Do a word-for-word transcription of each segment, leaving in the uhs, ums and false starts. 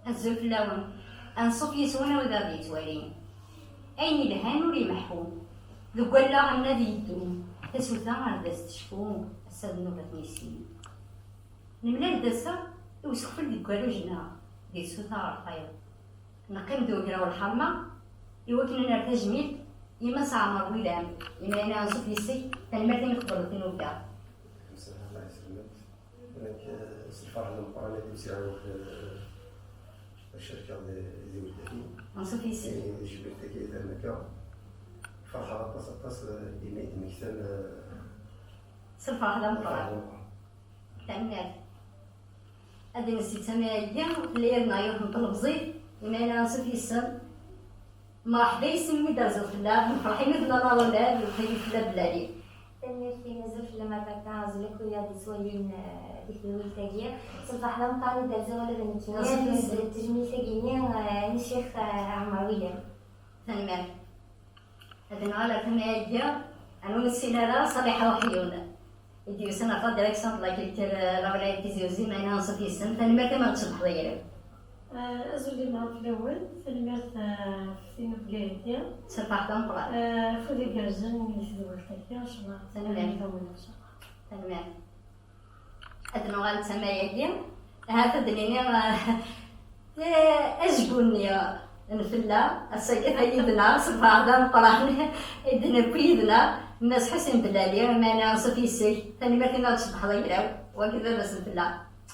Azul fell-awen. Anṣuf yes-wen a wid aɣ-d-yettwalin. Ayen yelhan ur imeḥḥu. Deg wallaɣ-nni ad yeddu. Tasuta ar d as-tecfu. Ass-a d nnuba n yissin. Nemlal-d ass-a i usekfel deg ugerruj-nneɣ, di tsuta ɣer tayeḍ. Neqqim-d ugraw lḥerma i wakken ad nerr tajmilt i Mass Ɛmer Wilam, i Mayna Anṣuf yes-k, tanemmirt imi tqebleḍ tinuba. Msalaḥ, Allah yesselmek. Nekk, eh, s lferḥ d ameqqran ad d-sɛiɣ, eh, ad cerkeɣ di, di weltati. Anṣuf yes-k. Di, di tejmilt-agi i terna akka. Ferḥeɣ aṭas, aṭas, eh, imi d-temmektam, eh, s lferḥ d ameqqran. Tanemmirt. Ad d-nessi tama-agi, tella yid-neɣ yiwet n tlemẓit, i Mayna Anṣuf yes-m. Mreḥba yes-m mi d-terziḍ fell-aɣ, nefreḥ imi tella la relève, d lxir fell-a belali. Tanemmirt-im, azul fell-am a Tata, azul akk wiyaḍ d-yettwalin, eh, di tedwilt-agi. S lferḥ d ameqqran i d-rziɣ ula d nekkini, ad d-nezzel tejmilt-agi-nni, eh, i Ccix, eh, Ɛmer Wilam. Tanemmirt. Ad nuɣal ar tama-agi, ar ur nessin ara, Ṣaliḥa Uḥyun, i d-yusan ɣef la direction de la culture, eh, la wilaya n Tizi Uzzu, Mayna Anṣuf yes-m, tanemmirt imi ɣ-d-tcebbḥeḍ iger-iw. Eh, azul imeɣɣel fell-awen, tanemmirt, eh, ɣef tinubga-agi. S lferḥ d ameqqran. Eh, afud igerrzen i tedwilt-agi, ncallah. Tanemmirt. Tanemmirt. Ad nuɣal d tama-agi, ahat ad d-nini, eh, eh, ajgu-nni n Fella, ass-agi ata yid-neɣ, ṣṣbeḥ d ameqqran, i d-newwi yid-neɣ, Mass Ḥusin Bellali, Mayna Anṣuf yes-k, tanemmirt imi ɣ-d-tcebbḥeḍ agraw, wagi d baba-s n Fella.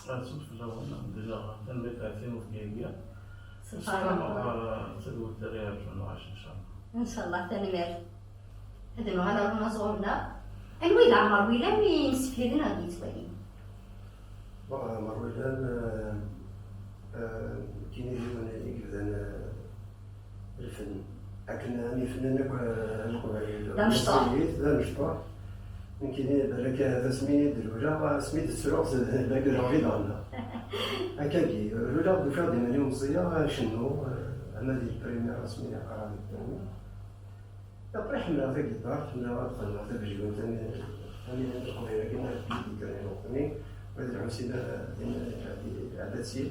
Anṣuf fell-awen, alhamdulillah, tanemmirt ɣef tinubga-agi. Ṣṣbeḥ d ameqqran. Ssarameɣ, eh, tadwilt ara yerǧun lɣaci, ncallah. Ncallah, tanemmirt. Ad nuɣal ar unaẓur-nneɣ. Anwa i d Ɛmer Wilam i yimsefliden ɣ-d-yettwalin? Bon, Ɛmer Wilam, eh, eh, nekkini d yiwen i yebdan, eh, lfen. Akken am yifennanen akk, eh, n Leqbayel. D amecṭuḥ. D amecṭuḥ. Nekkini, balak, d asmi i d-luleɣ, asmi d-ttruɣ, d la guerre i d-ɣenna. Akkagi, luleɣ-d, ufiɣ-d iman-iw meẓẓiyeɣ, cennuɣ, eh, ama di lprimir asmi qqareɣ di lprimir. Après ḥemmleɣ tagiṭart, ḥemmleɣ ad xedmeɣ tabejlunt, am, am, am Leqbayel-agi, am Ɛebdi Dikran Lewṭni, Wad Lḥusin, eh, din, eh, di Ɛebad Sid.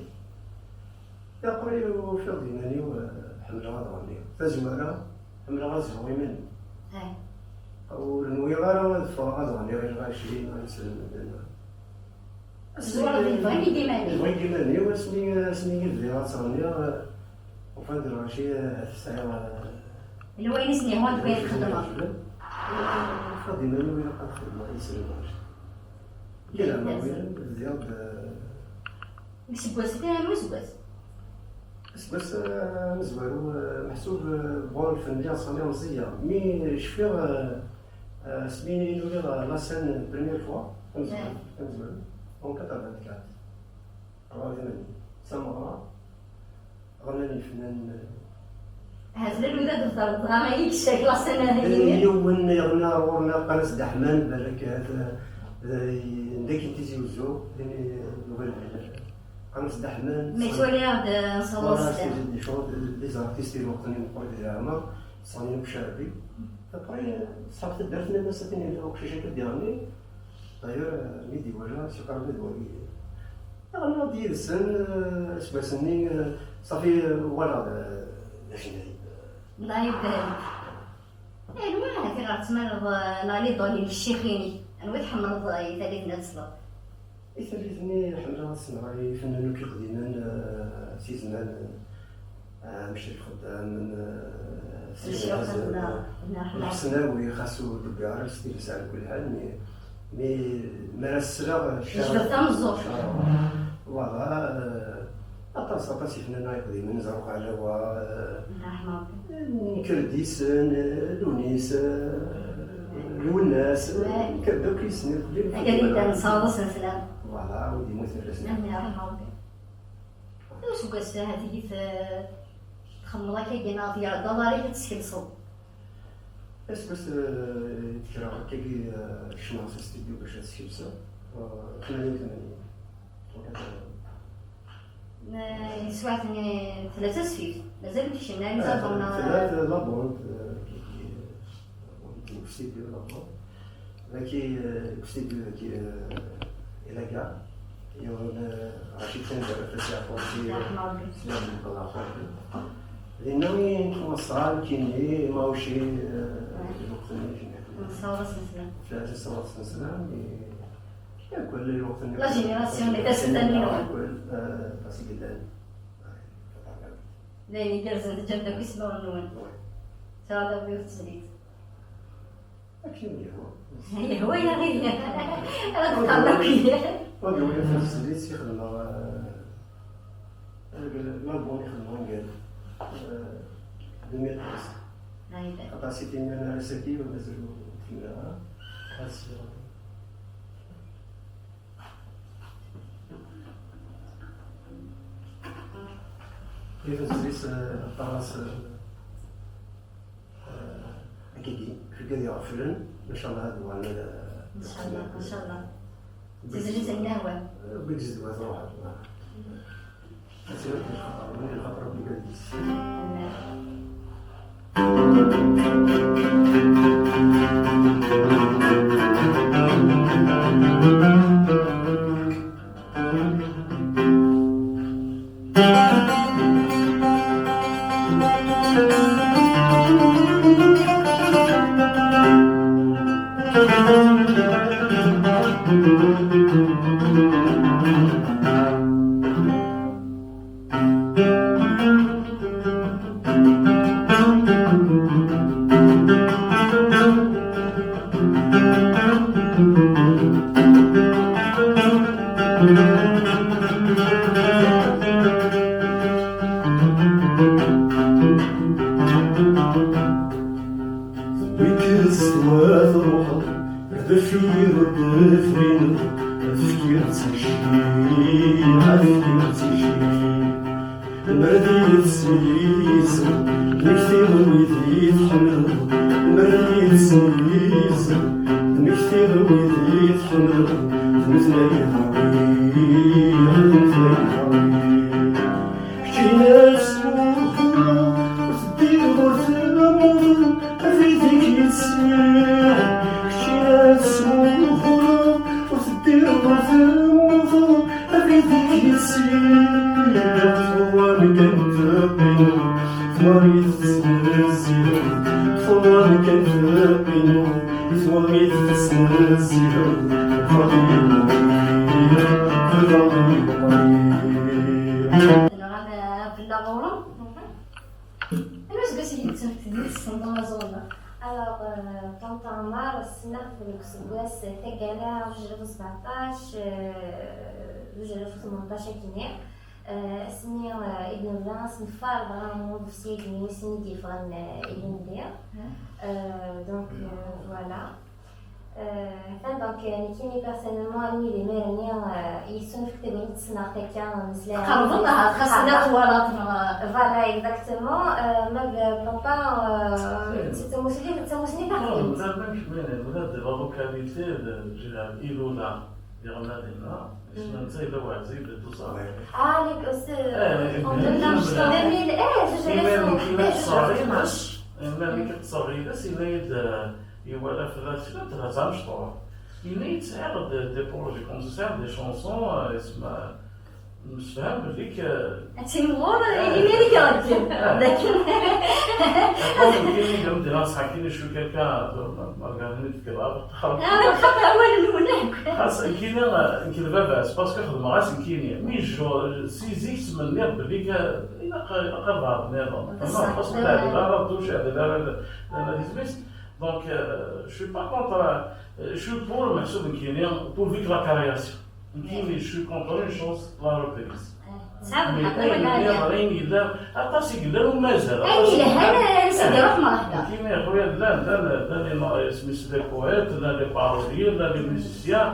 Après ufiɣ-d iman-iw, eh, ḥemmleɣ ad ɣenniɣ. Tazwara, ḥemmleɣ ad zhuɣ iman-iw. Ur nwiɣ ara ad ffɣeɣ ad ɣenniɣ i lɣaci, ad slen medden. Tezwara d lebɣi-k iman-ik. Lebɣi-k iman-iw, asmi, asmi i bdiɣ ad ttɣenniɣ, ufan-d lɣaci, eh, tesɛiḍ, eh, N wayen i sen-yehwan deg wayen txeddmeḍ. Ufiɣ-d iman-iw ilaq ad xedmeɣ i slen lɣaci. Di leɛmer-iw bdiɣ-d, eh, Deg useggas-nni, anwa useggas? Aseggas, eh, amezwaru, eh, meḥsub, eh, bon, lfen-nni aṣali meẓẓiyeɣ. Mi cfiɣ, eh, eh, asmi i nuliɣ, eh, la scène première fois, amezwaru, amezwaru, en quatre-vingt-quatre. Ɣer d iman-iw. D tameɣra, ɣennan yifennanen, eh, Ahat d lwid ad d-terreḍ dɣa i yekcak la scène-agi-nni. Yiwen iɣenna ɣur-neɣ, qqaren-as Dda Ḥman, balak, eh, d, d, d akken Tizi Uzzu, d, d, d, qqaren-as Dda Ḥman. Ma yettwali-aɣ-d, eh, nṣaḍ-as. Voilà, c'est des gens, des, des artistes i lweqt-nni meqqrit di leɛmer, ṣṣanin akk Ccaɛbi. Après, eh, ṣṣḥab taddart nnan-as akken yella uqcic akka d-iɣenni. D'ailleurs, eh, mi d-iwala, s iqerreb d wagi. Ɣennaɣ-d yid-sen, eh, aseggas-nni, eh, ṣafi, eh, uɣaleɣ d, d acenay. Allah ibarek. Anwa ahat i ɣer tmaleḍ, eh, neɣ les idoles-inek, ccix-inek? Anwa i tḥemmleḍ, eh, i tallit-nni ad tesleḍ? I tallit-nni ḥemmleɣ ad sneɣ i yifennanen akk iqdimen, eh, si zman, eh, Mecri Lxeddam, eh, Sidi Lḥazen, Lḥesnawi, xas ur d-wwiɣ ara s tidet ɛla kulli ḥal, mi, mi, mi ara sleɣ, eh, tejbed tameẓẓuɣt. Voilà, eh, aṭas, aṭas ifennanen iqdimen, Zerruq Ɛlawa, eh, Nekk d yis-sen, eh, Lunis, eh, Lwennas, eh, nekk d akk yis-sen. Akka d yellan, nessaweḍ-asen sslam. Voilà, ur d-yemmut fell-asen. Amin, ya Ṛebbi. Anwa useggas ahat i t-, txedmeḍ akkagi neɣ tgerrdeḍ aḍar-ik ad teskelseḍ? Aseggas, eh, i d-kkreɣ akkagi, eh, kecmeɣ s studio bac ad skelseɣ, eh, tmanya u tmanyin. N-, yeswaɛt-nni tella d tasfift. Mazal ur tekcim ara, eh, tella d la bande, eh, deg studio la bande. Daki, eh, deg studio daki, eh, i la gare. Yiwen, eh, Racid Tanzar, Fasi Ɛfurti, Sidi Abdelkader Ɛfurti. Dinna i nettwaṣṣal, nekkini, Mawci, eh, lweqt-nni, Nessaweḍ-asen sslam. Nessaweḍ-asen sslam, i, yakk lweqt-nni. La génération des Tassutanin. Yakk, eh, aṭas i yellan. D ayen igerrzen, teǧǧam-d akk ismawen-nwen. Tura d awi ur teslit. Akken yehwa. Yehwa-yaɣ-iyi. Ad qqaren akk-iyi. Ad iwala taslit i xedmeɣ, eh, l'album i xedmeɣ ungal, eh, deux mille treize. Aṭas i t-yennan ar ass-agi ur mazal ur t-mliɣ ara. Ad sliɣ. Di tezlit, eh, qqar-as, eh, eh, akidi, akidi iɣeflen, ncallah ad uɣalen ad, eh, ncallah, ncallah. Tizlit n lehwa. Eh, wid zedwa truḥ. Ad tt-iwet lxaṭer, win lxaṭer n wigad-is. Tewwi-k s twa truḥeḍ, ar deffir ur d-tebrineḍ, ad tefkiḍ ttejjir, ad tefkiḍ ttejjir. Lemmer d iyi-tesmeyzeḍ, d nekti wid i tḥemmleḍ. Lemmer d iyi-tesmeyzeḍ, d nekti wid i tḥemmleḍ. D nutni ay d-ṛwiɣ, d nutni ay d-ṛwiɣ. Keččini tesmuhbuleḍ, ur teddiḍ ur temmuteḍ, abrid-ik yettsemiḥ. Keččini tesmuhbuleḍ, ur teddiḍ ur temmuteḍ, abrid-ik yettsemiḥ. Ṭṭuwan kan teqqineḍ, twaɣit tesnezziheḍ. Ṭṭuwan kan teqqineḍ, twaɣit tesnezziheḍ. Lxaṭi yuɣ, lxaṭi yuɣ. Tenɣam, eh, fell-aɣ ɣur-m. Anwa aseggas i d-tessneḍ, i d-tessneḍ amaẓul-a? Alors, euh, Ṭṭanta Ɛmar, ssneɣ-t deg useggas taggara zuǧ alaf u sbeɛṭac, euh, zuǧ alaf u tmenṭac akkenni. Euh, asmi, euh, i d-nebda asenfar, dɣa Muḍ Sidi, wis-nni i d-yeffɣen, euh, ilindi. Euh, donc, euh, voilà. Euh, atan, donc, euh, nekkini personnellement, almi d imir-nni, euh, yessunefk-d win ssneɣ-t akka, meslayeɣ. Tqerrbeḍ, ah, xas la twalaḍ, neɣ? Voilà, exactement. Euh, ma d papa, euh, d tamusni, d tamusni taxdimt. Ula d amek, mais, ula d la localité de, de, Ilula, yerna dinna, isem-nnes yella Weɛzib d Tuṣaṛi. Ah, les, c'est, eh, en deux mille, eh, zuǧ alaf u tmenṭac. Imir nekk ttṣerrideɣ, imir nekk ttṣerrideɣ, yenna-yi-d, euh, Iwala fell-as, tella tebɣa d amecṭuḥ. Yenna-yi-d sɛiɣ d, des projets comme ça, sɛiɣ des chansons, euh, isem-, nemsefham belli k-, ad timɣur, imir i ireggem. Ah. Dakken. Après, nekkini, comme dirait, c'est quelqu'un, euh, malgré tout, qui va, ah, xaṭer awal-nwen akk. Xas, nekkini, euh, nekk d baba-s, parce que xedmeɣ-as nekkini. Mi yejju, si zik ttmenniɣ belli k-, ilaq, ilaq ad nniḍen. Xas ur teɛdil ara, ur teɛdil ara, ara, ara tizmist. Donc, euh, je suis pas contre, euh, je suis pour, meḥsub nekkini, pourvu que la création. Nekkini, je suis contre une chose, la reprise. Tesɛiḍ lḥeqq, ayen yellan, aṭas i yellan umazal. Ayen yelhan, ad nruḥ merḥba. Nekkini, a xuya, llan, llan, llan, isem-is, les poètes, llan les paroliers, llan les musiciens,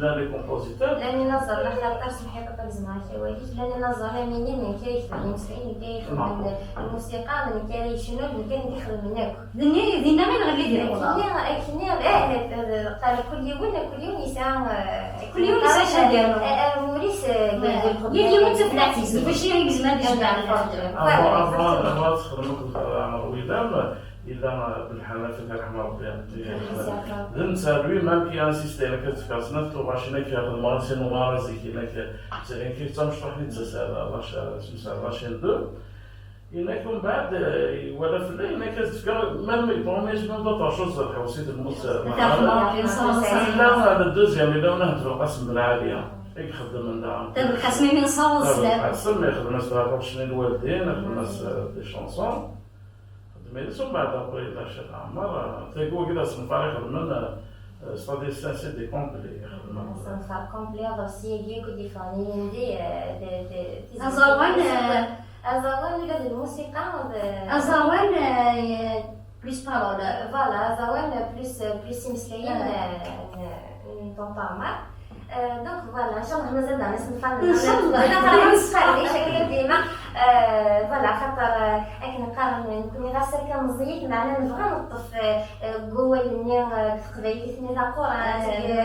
llan les compositeurs. Llan inaẓren, axaṭer, semḥ-iyi papa, gezmeɣ-ak awal-ik, llan inaẓren am wigi, d nekk ara iketben imeslayen, d nekk ara ixedmen lmusiqa, d nekk ara yecnun, d nekk ara ixedmen akk. D nni-, dinna i nɣelli di Lewḍa. Akkenni, akkenni, eh, eh, eh, qqar kul yiwen, kul yiwen yesɛa, eh, kul yiwen yesɛa acu ara d-yernu. Eh, eh, amur-is, eh, deg, deg lxedma. Yal yiwen d tablaɛt-is, d wacu i yezmer ad d-yejmeɛ lferḥ. Avant, avant, avant ad txedmeḍ lxedma n Ɛmer Widam, Yella Belḥan, ad t-yerḥem Rebbi. D netta lui-même qui a insisté, nekk ad tefkeɣ snat tuɣacin akka, xedmeɣ-as i Newwara zik, nekk ttɛin kif d tamecṭuḥt i d-tettas ar la cha-, isem-is ar la chaîne deux. Yenna-k umbeɛd, eh, iwala fell-i, yenna-k ad tefkeɣ, même il promet même d'autres choses, lḥewsit lmut, eh, yella le deuxième, yella unah d Belqasem Ben Ɛali, i ixeddmen daɣen. D Belqasem i mi nessaweḍ sslam. Belqasem, ixdem-as la version n lwaldin, ixdem-as, eh, des chansons. Xedmen s umbeɛd après la chaîne Ɛmer, eh, tagi wagi d asenfar ixedmen, eh, eh, c'est-à-dire c'est un C D complet ixedmen. Asenfar complet, aḍebsi-agi akk i d-yeffɣen ilindi, eh, d, d, d, aẓawan, eh, aẓawan ula d lmusiqa, d aẓawan, eh, plus parole. Voilà, aẓawan plus, plus imeslayen, eh, n, n tonton Ɛmer. Eh, donc voilà, ncallah mazal daɣen isenfaren. Ncallah. Mazal daɣen nesqerdec akka dima. Eh, voilà, xaṭer, eh, akken qqaren nekkni ɣas akka meẓẓiyit, meɛna nebɣa neṭṭef, eh, eh, deg wawal-nni, eh, deg teqbaylit-nni taqurant, eh, eh,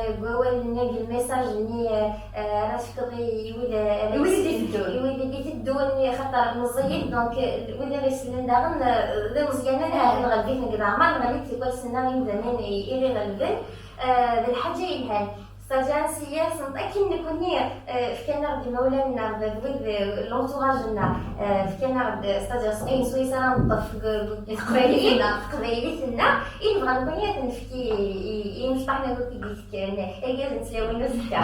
deg wawal-nni, deg lmessage-nni, eh, eh, ara tefkeḍ i, i wid, eh, ara i wid i d-iteddun. I wid i d-iteddun, xaṭer meẓẓiyit, donc, eh, wid i ɣ-isellen daɣen, eh, d imeẓyanen, eh, nɣelb-iten deg leɛmer, nɣelli-d tikwal senna imdanen i, i ɣ-iɣelben, eh, d lḥaǧa yelhan. C'est-à-dire, ansi-yasen, akken nekkni, eh, fkan-aɣ-d imawlan-nneɣ, d wid, eh, l'entourage-nneɣ, eh, fkan-aɣ-d, c'est-à-dire, ayen swayes ara neṭṭef deg, deg, deg teqbaylit-nneɣ, teqbaylit-nneɣ, i nebɣa nekkni ad t-nefk i, i, i yimecṭaḥen akk i d-yefkan, argaz n tlawin n uzekka.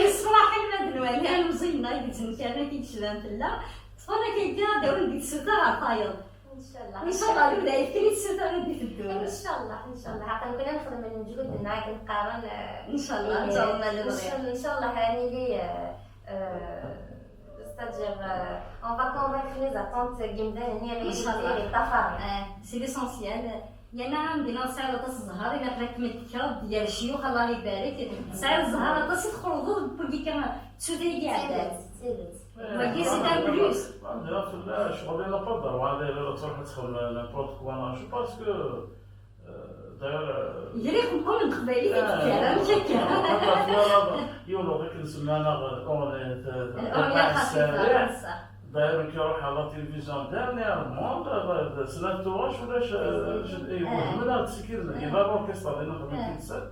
Yessefraḥ alma d nwali, alemẓi-nneɣ i yettnekkaren akken i yecban fell-aɣ, ṭṭfen-ak akka, ad awen-d-yessuter ɣer tayeḍ. Ncallah. Ncallah, Lula, yefka-yi-d ssut ara d-iteddun. Ncallah, ncallah. Aql-aken ad nexdem lmeǧhud-nneɣ akken qqaren, eh, ncallah, eh, ncallah, ma lebɣi. Ncallah, ncallah, ad nili, eh, eh, c'est-à-dire, eh, on va convaincre les attentes n yimdanen i ɣ-, ncallah, i ɣ-yeṭṭafaren. Eh, c'est l'essentiel. Yerna amdan-a tesɛiḍ aṭas n zzher, ilaq ad kem-id-tekkeḍ gar ccyux, Allah ibarek. Tesɛiḍ zzher aṭas i txelḍeḍ deg wagi kan, ssut-agi iɛeddan. D tidet, d tidet. Wagi, c'est un plus. Anda fell-as, ccɣel-ina pas d'avoir les relations ad txedmem n'importe quoi, non, je pense que, euh, d'ailleurs, euh, yella iqebbel n teqbaylit i d-tekker, amek akka? Yiwen ur ɣic nsemma-neɣ l'orient, euh, l'orient xafifa, sariɛ. D'ailleurs, nekk ruḥeɣ la télévision dernièrement, euh, d snat tuɣac ulac, euh, wehmen-aɣ-d si kid-nni, d l'orchestre, d nexdem kid-sen.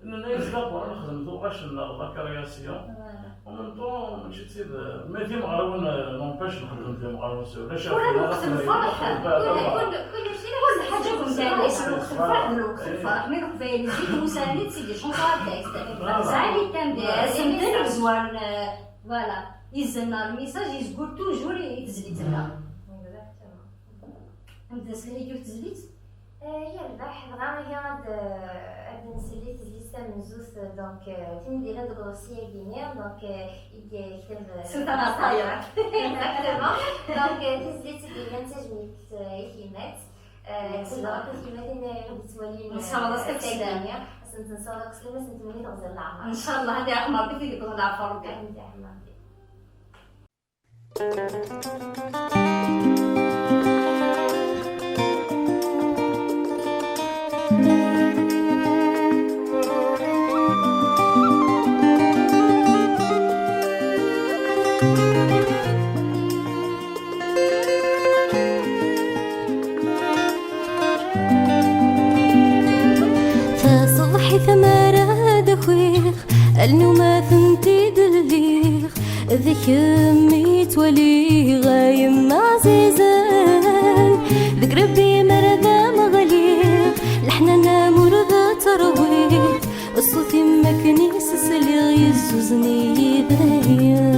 Nenna-yas d'abord ad nexdem tuɣac-nneɣ, la création. Voilà. En même temps, mačči d tid, mais timeɣriwin, euh, n'empêche nexdem timeɣriwin, c'est ulac. Kul lweqt lferḥ, kul, kul, kul, kul ḥaǧa deg umkan-is, lweqt lferḥ d lweqt lferḥ, mais leqbayel zik musani d sidi chantal texte. Voilà. Sɛan itam d asemtel i yezwaren, euh, voilà, izzenna lmisaj yezgur toujours i tezlit-nneɣ. Exactement. Anda slay yiwet tezlit? Eh, yerbeḥ, dɣa ihi ad, ad nsel i tezlit tamenzut, donc, eh, tin d-yellan deg uḍebsi-agi-nni, donc, eh, i d-yekteb, eh, Sultan Ɛṭaya. Exactement. Donc, eh, tizlit i d-yellan d tajmilt, eh, i tyemmat. Eh, ttedreɣ akk i tyemmatin i ɣ-d-yettwalin, eh, nsawel-as akk sslam. Ad sent-nsawel akk sslam, ad sent-nwali teɣzi n leɛmer. Ncallah, ad iɛqem Rebbi tid yewwḍen leɛfer Rebbi. Amin, ya Rebbi. Taṣebḥit mi ara d-akiɣ, alnum ad tent-id-lliɣ, d kemm i ttwaliɣ a yemma ɛzizen. Deg Rebbi mi ara d am-ɣliɣ, leḥnana-m ur d terwiḥt, ṣṣut-im akken i s-sliɣ yezzuzen-iyi dayen.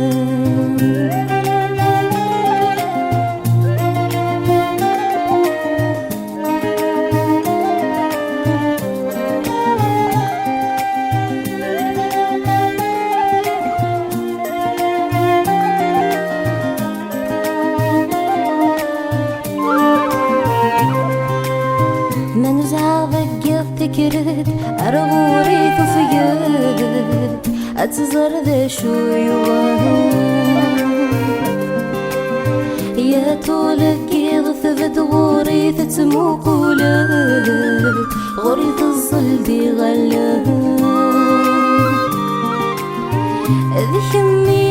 Ma nuzɛeɣ deg yiḍ tekker-d, ar ɣur-i tufeg-d, ad tẓer d acu yuɣen. Ya ṭul deg yiḍ tbedd ɣur-i tettmuqul-d, ɣur-i teẓẓel-d iɣallen. D kemm i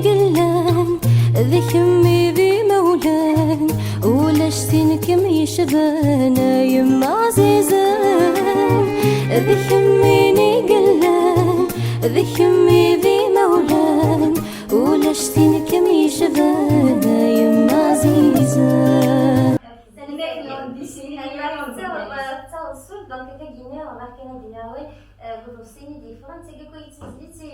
yellan, d kemm i d imawlan, ulac tin kemm Cban a yemma ɛzizen, d kemm i yellan, d kemm i d imawlan, ulac tin kem yecban a yemma ɛzizen. Tanemmirt-nwen di sin. Tanemmirt-nwen. Taweṣṣult, donc, tagi-nni, remarqué-nni, euh, deg uḍebsi-nni d-yeffɣen, d tagi akk ay d tizlit i,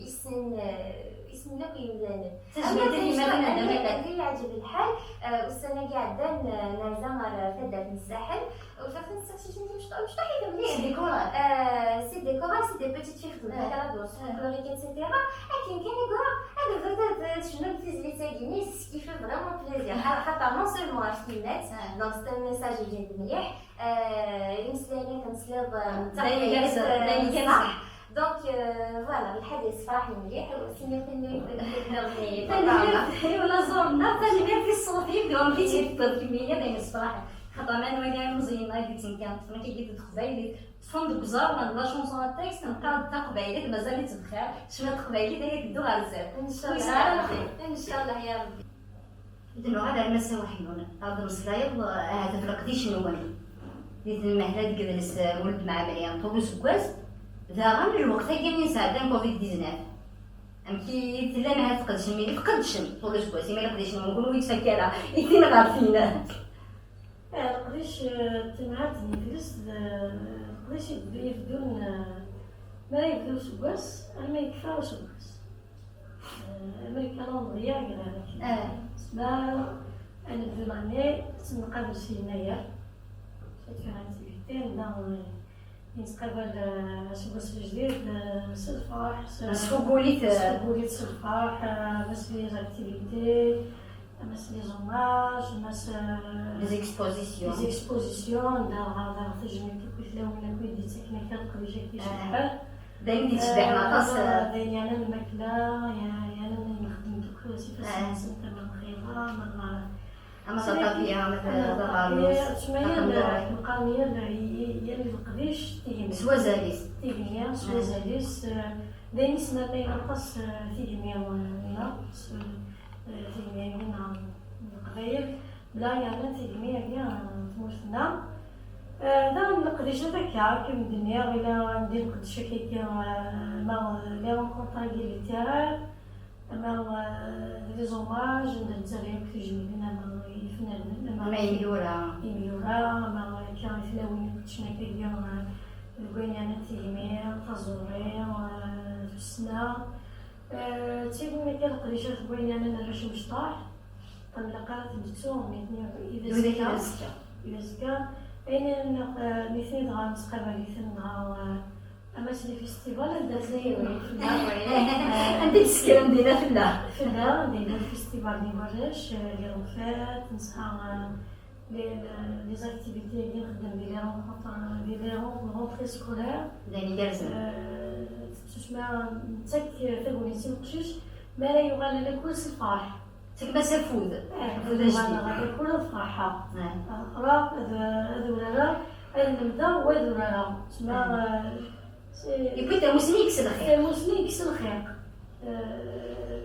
i ssnen, euh, i ssnen akk yemdanen. Tajmilt i yemdanen, d amek i yeɛǧeb lḥal. Eh, ussan-agi iɛeddan, eh, nerza ɣer taddart n Saḥel, ufiɣ-tent d teqcicin timecṭuḥ-, mecṭuḥit mliḥ. C'est des chorales. Eh, c'est des chorales, c'est des petites filles xeddment la douce, folklorique, et cetera. Akken kan i yuɣ, ad bdent ad cnunt tizlit-agi-nni, ça fait vraiment plaisir. Xaṭer non seulement ɣef tyemmat, donc c'est un message iǧen-d mliḥ, eh, imeslayen i temsliḍ, eh, d ayen igerrzen, d ayen igerrzen. Donc, euh, voilà, lḥal yessefraḥ mliḥ, u sniɣ tanemmirt i Tanemmirt i ulaẓur-nneɣ, tanemmirt i ṣṣut-im, d wamek i tt-id-tewwiḍ kemmini, d ayen yessefraḥen. Xaṭer ma nwali ilemẓiyen-nneɣ i d-yettenkaren ṭṭfen akka-agi-d teqbaylit, ṭṭfen deg uẓar neɣ d la chanson à texte, neqqar-d taqbaylit, mazal-itt bxir, cwiṭ teqbaylit, ad teddu ɣer zdat. Inchallah. Ur yesɛi ara lxir. Inchallah ya Rebbi. Ad nuɣal ar Massa Weḥyun, ad d-meslayeḍ, ahat ɣef leqdic-nwen. Di tenmehla deg yidles n weltma Ɛamri, ṭul useggas, daɣen lweqt-agi i nesɛedda n covid dix-neuf. Amek i tellam ahat tqeddcem, mi tqeddcem ṭul useggas, imi leqdic-nwen kunwi yettfakka i tin ɣer tin? Eh, leqdic, eh, n tenhert n yidles, d, eh, leqdic i d-, i beddun, eh, mi ara yebdu useggas, armi yekfa useggas. Eh, Amerika la nḍeyyeɛ deg ɣarak. Eh. Tesma ad nebdu l'année, ad tt-nqabel s yennayer. Cette fin d'activité, anda, eh, i nettqabal, eh, aseggas ajdid, eh, s lferḥ, s, Nesfugul-it, eh. Nesfugul-it s lferḥ, eh, ma s les activités, ma s les hommages, ma s, eh, Les expositions. Les expositions, anda ɣer, ɣer tajmilt akk i tlawin akk i d-yettaken akka leqdic akk icebḥen. D ayen d-yettbiɛen aṭas, eh, d ayen yeɛnan lmakla, ye-, yeɛnan ayen nexdem akk s ifassen-nsen, ama d lxiḍa, ama d, ama d aṭabya, ama d, ama d aṭabya, aɣarus, tsemma yal, aqendur. Neqqar yal, yal leqdic tigmi. S wazal-is. Tigmi, s wazal-is, eh, d ayen yesnernayen aṭas, eh, tigmi, eh, neɣ s, eh, tigmi, neɣ n Leqbayel. Bla yeɛnan tigmi-agi, eh, tmurt-nneɣ. Eh, daɣen leqdicat akka, akken d-nniɣ, ila andi nqeddec akka-agi, eh, ma les rencontres-agi littéraires, ama, eh, d les hommages, anda nettali akk tijmilin, ama i yifnanen, ama i imyura, ama akka i tlawin iqeddcen akka-agi, eh, deg wayen yeɛnan tigmi, taẓuri, eh, tussna. Eh, d tigi akka leqdicat n wayen yeɛnan arrac imecṭaḥ. Ilaq ara ten-nettu, nitni i d azekka. I d azekka. Ayen, eh, nitni dɣa nettqabal-iten dɣa, eh, ama s les festivals, anda tlayin fell-aɣ. Anda i d-ssekren dinna fell-aɣ. Fell-aɣ, dinna lfestival n warrac, eh, les rencontres, nesɛa, eh, les, les, les activités i nxeddem di les rencontres, di les ren-, rentrées scolaires. D ayen igerrzen. Eh, tettusma nettak tagnit i uqcic, mi ara yuɣal lakul s lferḥ. Tagma s afud. Eh, afud ajdid. Ɣer lakul ad ferḥeɣ. Eh. Ad ɣreɣ, ad, ad urareɣ, ad lemdeɣ, u ad urareɣ. Tma, eh, c'est, yewwi-d tamusni yekkes lxiq. Tamusni yekkes lxiq. Eh,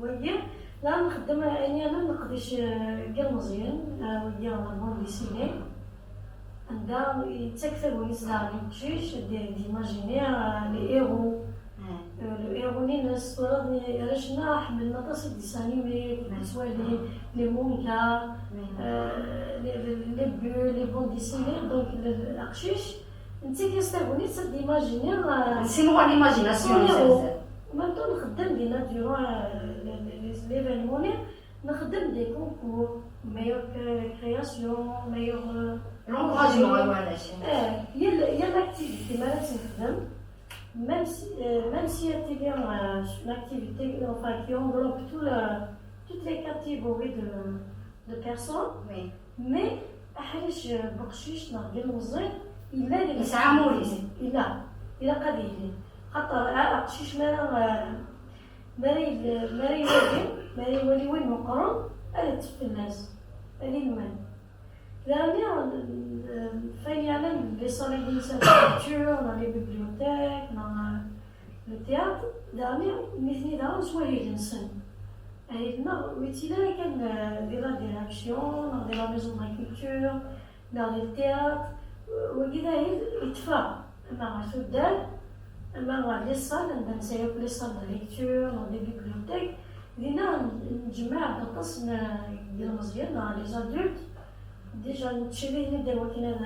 wagi, la nxeddem ayen yeɛnan leqdic, eh, n yilmeẓyen, eh, wagi la bande dessinée. Anda yettak tagnit daɣen i uqcic, d, d'imaginer, euh, les héros. Euh, le héros-nni-ines, twalaḍ, arrac-nneɣ ḥemmlen aṭas les dessins animés, ttwalin les mangas, euh, les, les, les bulles, les bandes dessinées. Donc, le, le, aqcic, nettak-as tagnit ad d-imaginer, euh, simɣur l'imagination, son héros. En même temps, nxeddem dinna durant, euh, le, le, les, l'événement-nni. Nxeddem des concours, meilleure cré-, création, meilleure, euh, l'encouragement, voilà. Eh, yal, yal activité mi ara tt-nexdem, même si, euh, même si elle est, euh, une activité, enfin, qui englobe tout le, toutes les catégories de, de personnes, oui, mais aḥric, euh, n uqcic neɣ n yilmeẓyen, yella, yesɛa amur-is. Yella, ilaq ad yili. Xaṭer, a-, aqcic mi ara, euh, Mi ara yel-, mi ara iwali, mi ara iwali win meqqren, ad iṭṭef fell-as, ad ilmend. Daɣen, euh, fayen yeɛnan les salles de culture, dans les bibliothèques, dans, euh, le théâtre, daɣen, nitni daɣen s wahil-nsen. Ahil-nneɣ ur yettili ara kan, eh, di la direction, neɣ di la maison de la culture, neɣ di le théâtre, eh, wagi d ahil yetteffeɣ, ama ɣer tuddar, ama ɣer les salles, anda nesɛa akk les salles de lecture, neɣ des bibliothèques, dinna n-, njemmeɛ-d aṭas n, n yilmeẓyen, neɣ les adultes, déjà nettcalihen-id ar wakken ad,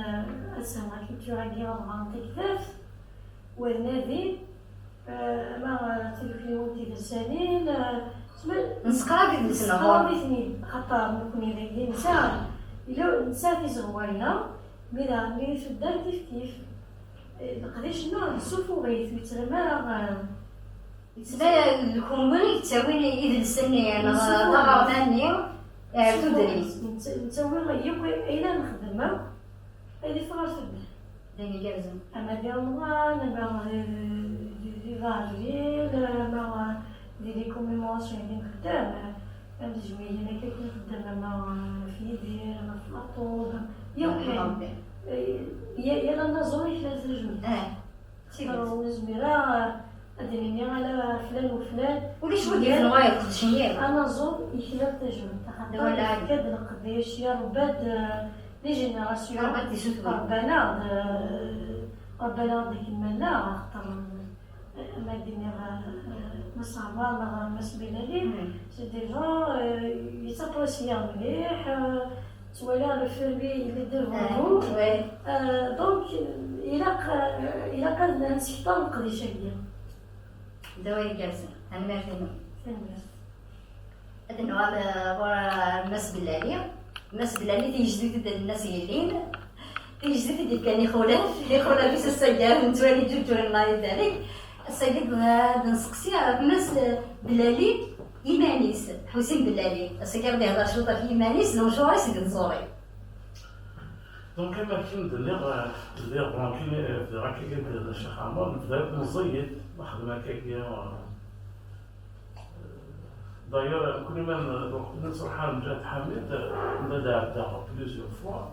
ad sɛun la culture-agi, ad ɣren taktabt, u ad nadin, eh, ama, eh, tidukliwin tidelsanin, eh, tma-, nesseqrab idles-nneɣ. Nesseqrab-iten-id, axaṭer nekkni dagi nesɛa, yella, nesɛa tizeɣwa-nneɣ, mi daɣen mi tuddar kif kif. Eh, leqdic-nneɣ nessufuɣ-it, ur yettɣimi ara, eh, yettban d kunwi i yettawin idles-nni, neɣ d aɣerda-nni, eh, tudrin. Netta-, nettawi yakk ayen ara nexdem akk, ad iffeɣ ɣer tuddar. D ayen igerrzen. Ama di Remḍan, ama di, di, di, di avril, ama di les commémorations i nxeddem, am tejmilin akka i nxeddem, ama f Yidir, ama f Maṭub, yakk ayen. Yal anaẓur ikna tajmilt. Ur nezmir ara ad d-nini ala flan u flan. Ulac win yefren wayeḍ, qedcen-iyi. Anaẓur ikna tajmilt, axaṭer yefka-d leqdic, yerba-d, eh, les générations. Rebban-aɣ-d, eh, rebban-aɣ-d akken ma nella, axaṭer, eh, ma d-iniɣ, eh, Mass Ɛmar neɣ Mass Bilali, c'est des gens, eh, yettaprésyan mliḥ, eh, ttwaliɣ le fermier il est devant nous. Euh, donc, ilaq, euh, ilaq ad nsekter leqdic-agi. D awal igerrzen. Tanemmirt-inem. Tanemmirt. Ad nuɣal, euh, ɣur, euh, Mass Bellali. Mass Bellali, tigejdit i d-nenna-s yellin. Tigejdit i d-yefkan ixulaf. Ixulaf-is ass-agi nettwali ǧuǧǧuren, Allah ibarek. Ass-agi d, d-nseqsi ɣef Mass Bellali iman-is. Ḥusin Bellali. Ass-agi ad d-ihder cwiṭ ɣef yiman-is, d lecɣal-is deg tẓuri. Donc, am akken d-nniɣ, eh, bdiɣ, bon, akken, eh, bdiɣ akka i d-yenna Ccix Ɛmer, nebda akk meẓẓiyit, nexdem akkagi, eh, d'ailleurs, nekkni ma n-, lweqt-nni nettruḥ ar Mǧahed Ḥamid, eh, nella d-ɛeddaɣ plusieurs fois.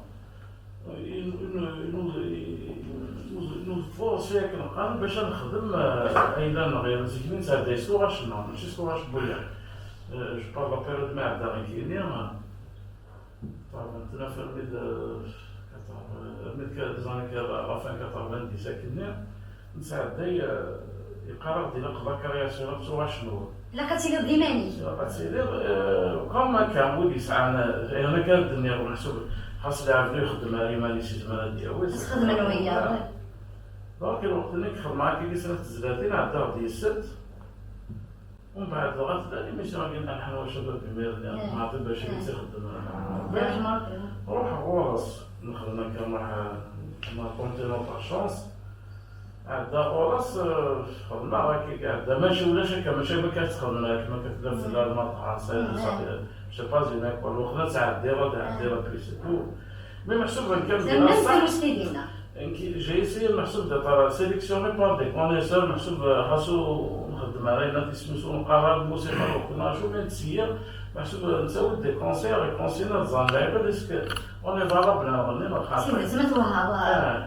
Inu-, inu-, inu-, inu-, inu-, inu-, inu-, inu-, inu-, bac ad nexdem, eh, ayla-nneɣ, yani, zik-nni nettɛedday s tuɣac-nneɣ, mačči s tuɣac n wiyaḍ. Eh, je parle la période mi ɛeddaɣ nekkini, eh, Quatre-vingt-neuf armi d, quatre-vingts, armi d, des années, la fin quatre-vingt-dix akkenni, nettɛedday, eh, yeqqar-aɣ-d ilaq la création ad tuɣac n wul. Ilaq ad tiliḍ d iman-ik. Ilaq ad tiliḍ, eh, comme akka, wid yesɛan, eh, ayen akka ad d-nniɣ, meḥsub, xas lɛebd ur ixeddem ara iman-is, yezmer ad d-yawi. Ad xedmen wiyaḍ. Donc, lweqt-nni i xedmeɣ akka i snat tezlatin, ɛeddaɣ-d yis-sent. Umbeɛd dɣa tella l'émission-agi n Lḥan wa Cabab imir-nni, Maɛṭi Bacir i tt-ixeddmen. Ruḥeɣ ɣur-s, nexdem akka, nruḥ, ma continuons par chance. Ɛeddaɣ ɣur-s, eh, xedmeɣ akka, ɛedda, mačči ulac akka, mačči am akka tettxedmem, akken akka tella, tella lmaṭer, c'est pas une école, waxda ad tɛeddiḍ, ad tɛeddiḍ, et puis c'est tout. Mais meḥsub kan d la salle. Nekk, j'ai essayé, meḥsub, d'être sélectionné par des connaisseurs, meḥsub, xas ur nxeddem ara ayen isem-is, ur neqqar ara lmusiqa, nekkni acu mi nettṣeyyiḍ, meḥsub nettawi-d des conseils, des conseils ad ẓren lɛibad, est-ce que on est valable neɣ nni, neɣ xaṭi. Tidet, ma twehhaḍ ara. Ah.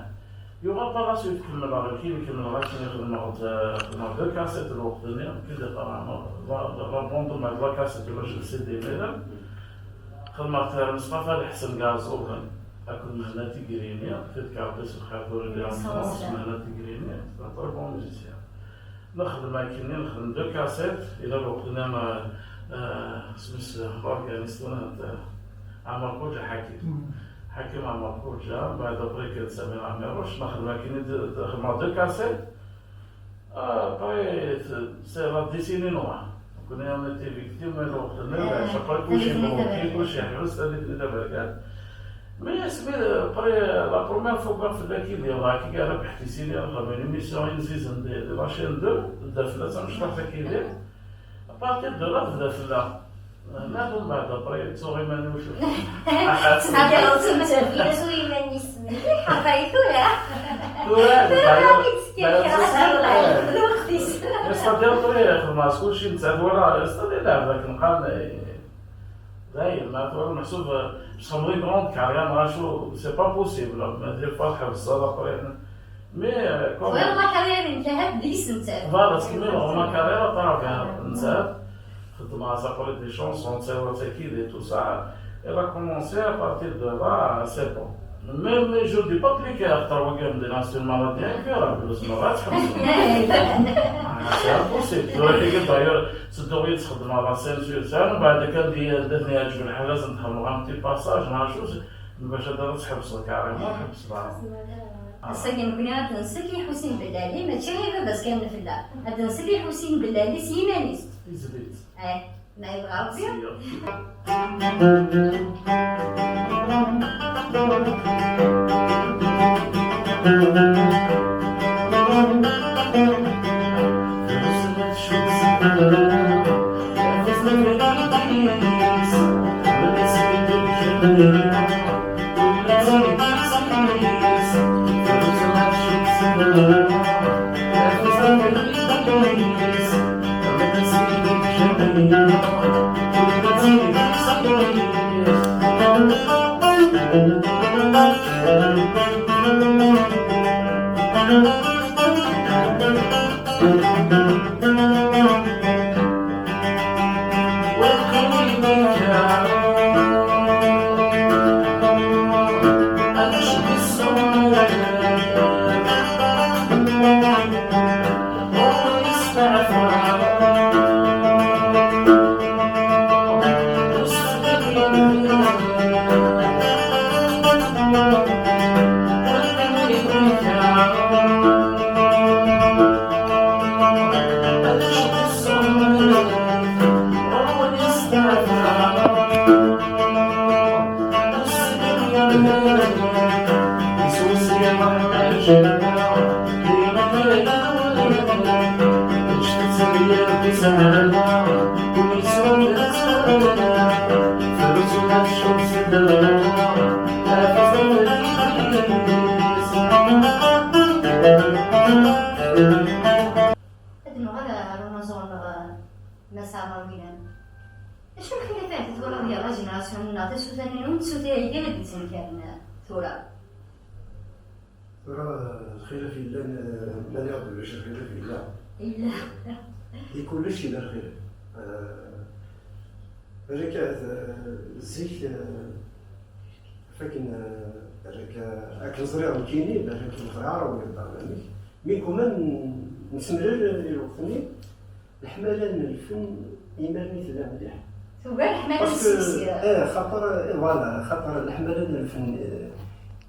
Yuɣal par la suite kemmleɣ, nekkini kemmleɣ akken, xedmeɣ-d, xedmeɣ deux cassettes lweqt-nni, kid la, la, la bande, ma d la cassette, ulac le C D imir-a. Xedmeɣ-t ɣer Meṣṭafa Lḥsen deg Iɛeẓẓugen akked Mhenna Tigrini, tedkerḍ-is lxir tura di la France, Mhenna Tigrini, c'est un très bon musicien. Nexdem akkenni, nexdem deux cassettes, yella lweqt-nni, eh, isem-is l'organiste, eh, Ɛmer Xuǧa Ḥakim. Ḥakim Ɛmer Xuǧa, mbeɛd après kid Samir Ɛmiruc, nexdem akkenni, xedmeɣ deux cassettes. Ah, après, c'est, c'est la décennie noire. Nekkni on était victime, mais lweqt-nni, chaque fois, kulci bloqué, kulci yeḥbes, tallit-nni taberkant. Mais asmi, après, la première fois, wwiɣ fell-ak Yidir, dɣa akka Rabeḥ Tisini, nxeddem une émission inzizen di, di la chaîne deux, tebda fell-as tamecṭuḥt-agi. À partir de là, tebda fell-aɣ. Nadi mbeɛd après, ttuɣ iman-iw cwiṭ. Tesɛiḍ iman-is mliḥ, ɣef ay tura. Tura, tura i d-teskiḍ kra n lweqt-is. C'est-à-dire, tura, xedmeɣ s kulci, nettat wala, c'est-à-dire, lɛeb akken qqaren, eh, dayen, ma tura meḥsub, eh, je serai une grande carrière, neɣ acu, c'est pas possible, ma des fois, tḥebseḍ après. Mais, euh, comme... Voilà, la carrière-nnek ahat deg-s nettat. Voilà, tkemmel ma carrière à travers nettat. Xedmeɣ-as après des chansons, d tawa tagi et tout ça. Elle a commencé à partir de là, c'est bon. Mais, mais je dis pas plus que Akhtar Wagam de Nassim Maradi, incurable, c'est impossible. Tura tagi, d'ailleurs, tedduɣ yid-s xedmeɣ la scène sur scène, وبعد كان دي دهني يعجب الحال لازم تخمغ un petit passage, نعرف شو، باش هذا تحبس carrément، تحبس. Ass-agi nekkni ad d-nsel i Ḥusin Bellali, mačči i baba-s kan nefla, ad d-nsel i Ḥusin Bellali s yiman-is. Tizlit. Eh, ma yebɣa Rebbi. Ad nuɣal ɣer unaẓur-nneɣ, Mass Aɣerwilan. Acu n lxilafat i twalaḍ gar la génération-nneɣ tasuta-nni n tsuta-agi i d-yettenkaren tura? Tura, lxilaf yellan, eh, nniɣ-d ulac lxilaf yella. Yella. Di kullec yella lxilaf. Eh, balak, eh, zik, eh, fakken, eh, balak, eh, akken ẓriɣ nekkini, balak ur ẓriɣ ara wiyaḍ amek. Mi kuman nessemlal i lweqt-nni, leḥmala n lfen imarmi tella mliḥ. Tugar leḥmala n Parce que, siksi. Eh, xaṭer, eh, voilà, xaṭer leḥmala n lfen, eh,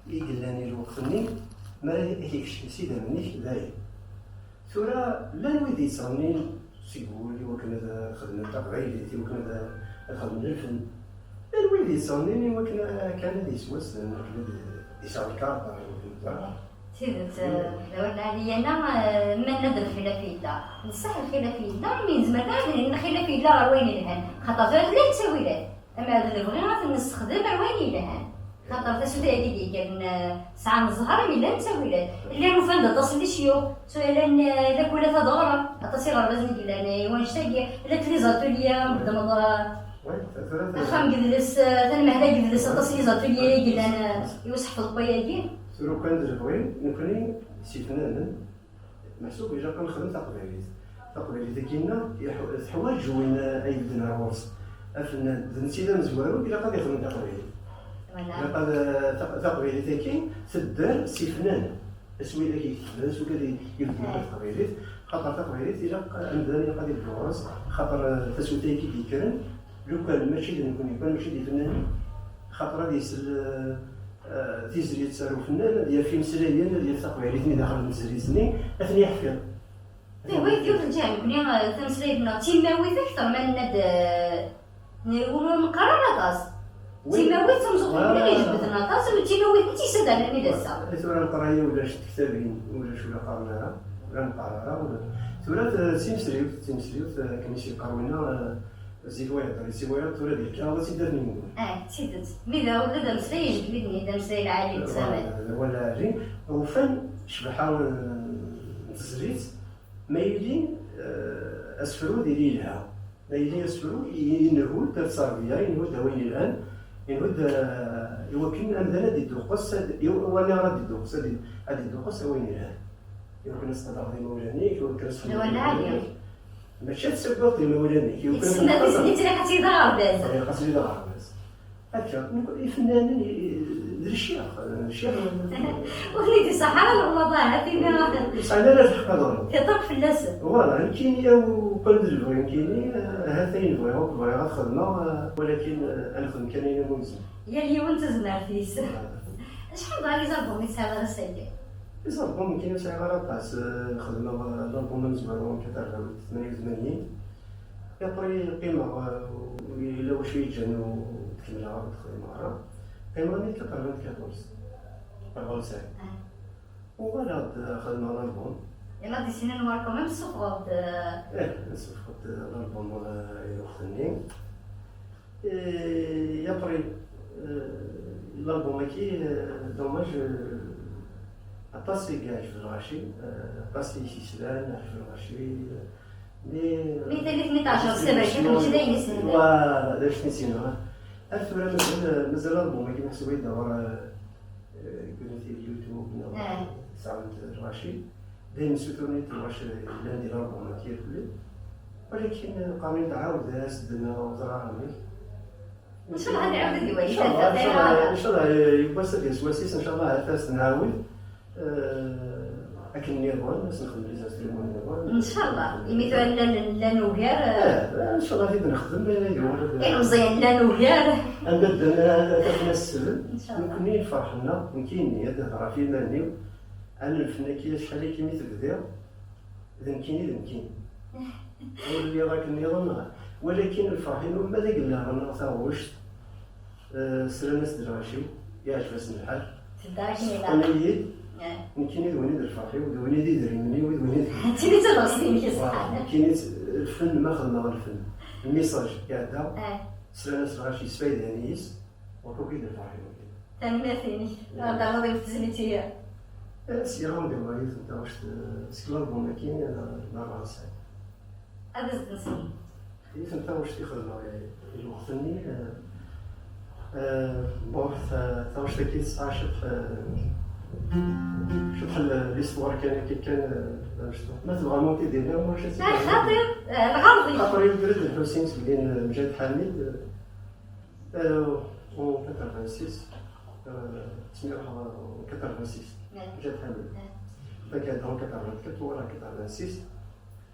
i yellan i lweqt-nni, mi ara k-ikcem s idammen-ik, dayen. Tura, llan wid yettɣennin seg wul i wakken ad xedmen taqbaylit, i wakken ad, ad xedmen lfen. Llan wid yettɣennin i wakken, eh, kan ad yeswassen, akken ad yesɛu lkarṭa, i wakken ad Tidet, eh, d awal lɛali. Yana, eh, ma nenna-d lxilaf yella. D ṣṣeḥ lxilaf yella, mi nezmer kan ad nini lxilaf yella ɣer wayen yelhan. Xaṭer tura tella ttawilat. Ama d lebɣi ad ten-nessexdem ar wayen yelhan. Xaṭer tasuta-agi d-yekkren, eh, tesɛa n zzher, mi llan ttawilat. Llan ufan-d aṭas n lecyux, tura llan, eh, lakula tadeɣra, aṭas iɣerbazen i yellan, eh, i wanect-agi, llant les ateliers, ma txedmeḍ, eh, Ouais, tura, tura. Axxam deg yidles, eh, tanemhal deg yidles, aṭas n les ateliers i yellan, eh, i useḥfeḍ n wayagi. Tura kan d lebɣi, nekni s yifnanen, meḥsub ilaq ad nexdem taqbaylit. Taqbaylit-agi-nneɣ iḥu-, teḥwaǧ win, eh, ay ibedden ar ɣur-s. Afennan, d netta i d amezwaru, ilaq ad ixdem taqbaylit. Voilà. Ilaq ad, eh, taq-, taqbaylit-agi tedder s yifnanen. Aswir-agi yekteb, d acu kan i yebded ɣef teqbaylit, xaṭer taqbaylit ilaq amdan ilaq ad yebdu ɣur-s, xaṭer, eh, tasuta-agi d-yekkren, lukan mačči d nekkni kan, mačči d ifennanen, xaṭer ad isel, eh, eh, tizlit ar ufennan, ad yaf imeslayen, ad yaf taqbaylit-nni daxel n tezlit-nni, ad ten-yeḥfiḍ. Ih, wagi yiwet n lǧiha, nekkni, eh, tameslayt-nneɣ d timawit akter ma nenna-d, eh, ur neqqar ara aṭas. Oui. D timawit, d tameẓẓuɣt, nekkni i ijebbden aṭas, u d timawit i tt-yessadren armi d ass-a. Tura neqqar aya ulac tektabin, ulac ur la qqaren ara, ur la neqqar ara, ula. Tura, eh, d timesliwt, d timesliwt, eh, akken i s-yeqqar winna, eh, zik wa yehder, zik wa yehder, tura di lkaɣeḍ ad tt-id-afen yimdanen. Eh, d tidet. Mi d ula d ameslay ijebbden, d ameslay lɛali, d awal lɛali. Ufan ccbaḥa, eh, n tezlit, ma yili, eh, asefru diri yelha. Ma yili asefru, i-, inehhu-d ar tterbiya, inehhu-d awayen yelhan, inehhu-d, eh, i wakken amdan ad idduqqes, ad, i, wani ara d-idduqqes, ad i-, ad idduqqes awayen yelhan. I wakken ad tqadreḍ imawlan-ik, i wakken ad txedmeḍ imawlan-ik. Mačči ad tsaggaḍ imawlan-ik. Yessen ad iznitt riḥ-tt-id aɣerbaz. Riḥ-tt-id aɣerbaz. Akka, ifennanen d lecyax, lecyax. Ur ten-id-iṣaḥ ara leɣlaḍ, ahat imi ur sɛin ara lḥeqq ad ɣren. Tiṭṭerk fell-asen. Voilà, nekkini aw kan d lebɣi nekkini, ahat ayen bɣiɣ akk bɣiɣ ad xedmeɣ, walakin ad nexdem kan ayen umi nezmer. Yal yiwen d tazmert-is. Acḥal dɣa n les albums i tesɛiḍ ar ass-agi? Les albums nekkini ur sɛiɣ ara aṭas. Xedmeɣ l'album amezwaru n quatre-vingt-dix, tmanya u tmanyin. Après, qqimeɣ, euh, yella wacu yeǧǧan ur d-kemmleɣ ara, ur d-xdimeɣ ara. Qqimeɣ armi d quatre-vingt-quatorze, rebɛa u tesɛin. Uɣaleɣ-d xedmeɣ l'album. Yella di sin anwar quand même tessufɣeḍ-d, euh, ih, nessufɣeɣ-d l'album, euh, i lweqt-nni. Et après, euh, l'album-agi, euh, dommage, euh, aṭas i yeɛjeb lɣaci, euh, aṭas i s-yeslan, yeɛjeb lɣaci, euh, mais, euh, mais tali-ten-id tɛejbeḍ s taberkant, mačči d ayen i ssnen. Voilà, d acu i ssnen. Ar tura mazal, mazal album-agi meḥsub ad yedder, euh, euh, deg YouTube neɣ sɛant lɣaci. Daymi ssuturen-iyi-d lɣaci yellan di l'album-agi irkelli. Walakin, euh, qqaren-iyi-d ɛawed-as-d neɣ ẓriɣ amek. Ncallah ad iɛawed ad iwali. Ncallah, ncallah, ncallah, eh, yiwwas ad d-yas wass-is, ncallah ad as-nɛawed, eh, akken nniḍen, ad s-nexdem les instruments nniḍen. Ncallah, imi tura llan, llan ugar, eh. Eh, ncallah ad t-id-nexdem, eh, ad iwali. Ilmeẓyen llan ugar. Anda ddan, eh, ad afen aseflen. Ncallah. Nekkni lferḥ-nneɣ, nekkini ad d-hedreɣ ɣef yiman-iw, ɛni lfen-agi acḥal akka mi t-bdiɣ, d nekkini, d nekkini. Ur lliɣ akken nniḍen, walakin lferḥ-inu ma d agellaɣ neɣ taɣect, eh, slan-as-d lɣaci, yeɛjeb-asen lḥal. Tedda akken ilaq. Sfeqden-iyi-d, eh, nekkini d win i d lferḥ-iw, d win i d idrimen-iw, d win i d... D tin i d tabɣest-inek iṣeḥḥan. Voilà, nekkini d lfen, ma xedmeɣ lfen, lmisaj iɛedda, eh, slan-as lɣaci, sfayden-iyi-s, ur tugi d lferḥ-iw. Tanemmirt-inek. Ɣer daɣen ɣef tezlit-agi. Eh, sya ɣer-m d-iɣer yiwet n taɣect, eh, seg l'album-agi, eh, n rebɛa u tesɛin. Ad as-d-nsen. Yiwet n taɣect i xedmeɣ i, i lweqt-nni, eh, eh, bon, ta-, taɣect-agi tesɛa ciṭ, eh, ciṭ l-, l'histoire kan, akka kan, eh, ma tebɣam ad t-id-iniɣ, ma... Ah, xaṭi, eh, lɣerḍ-ik. Xaṭer yewwi-d Lḥusin seg din, eh, Mǧahed Ḥamid, eh, Euh, en quatre-vingt-six, euh, smiɣ, en quatre-vingt-six, ouais, Mǧahed Ḥamid. Ouais. Donc, en quatre-vingt-quatre, voilà, quatre-vingt-six.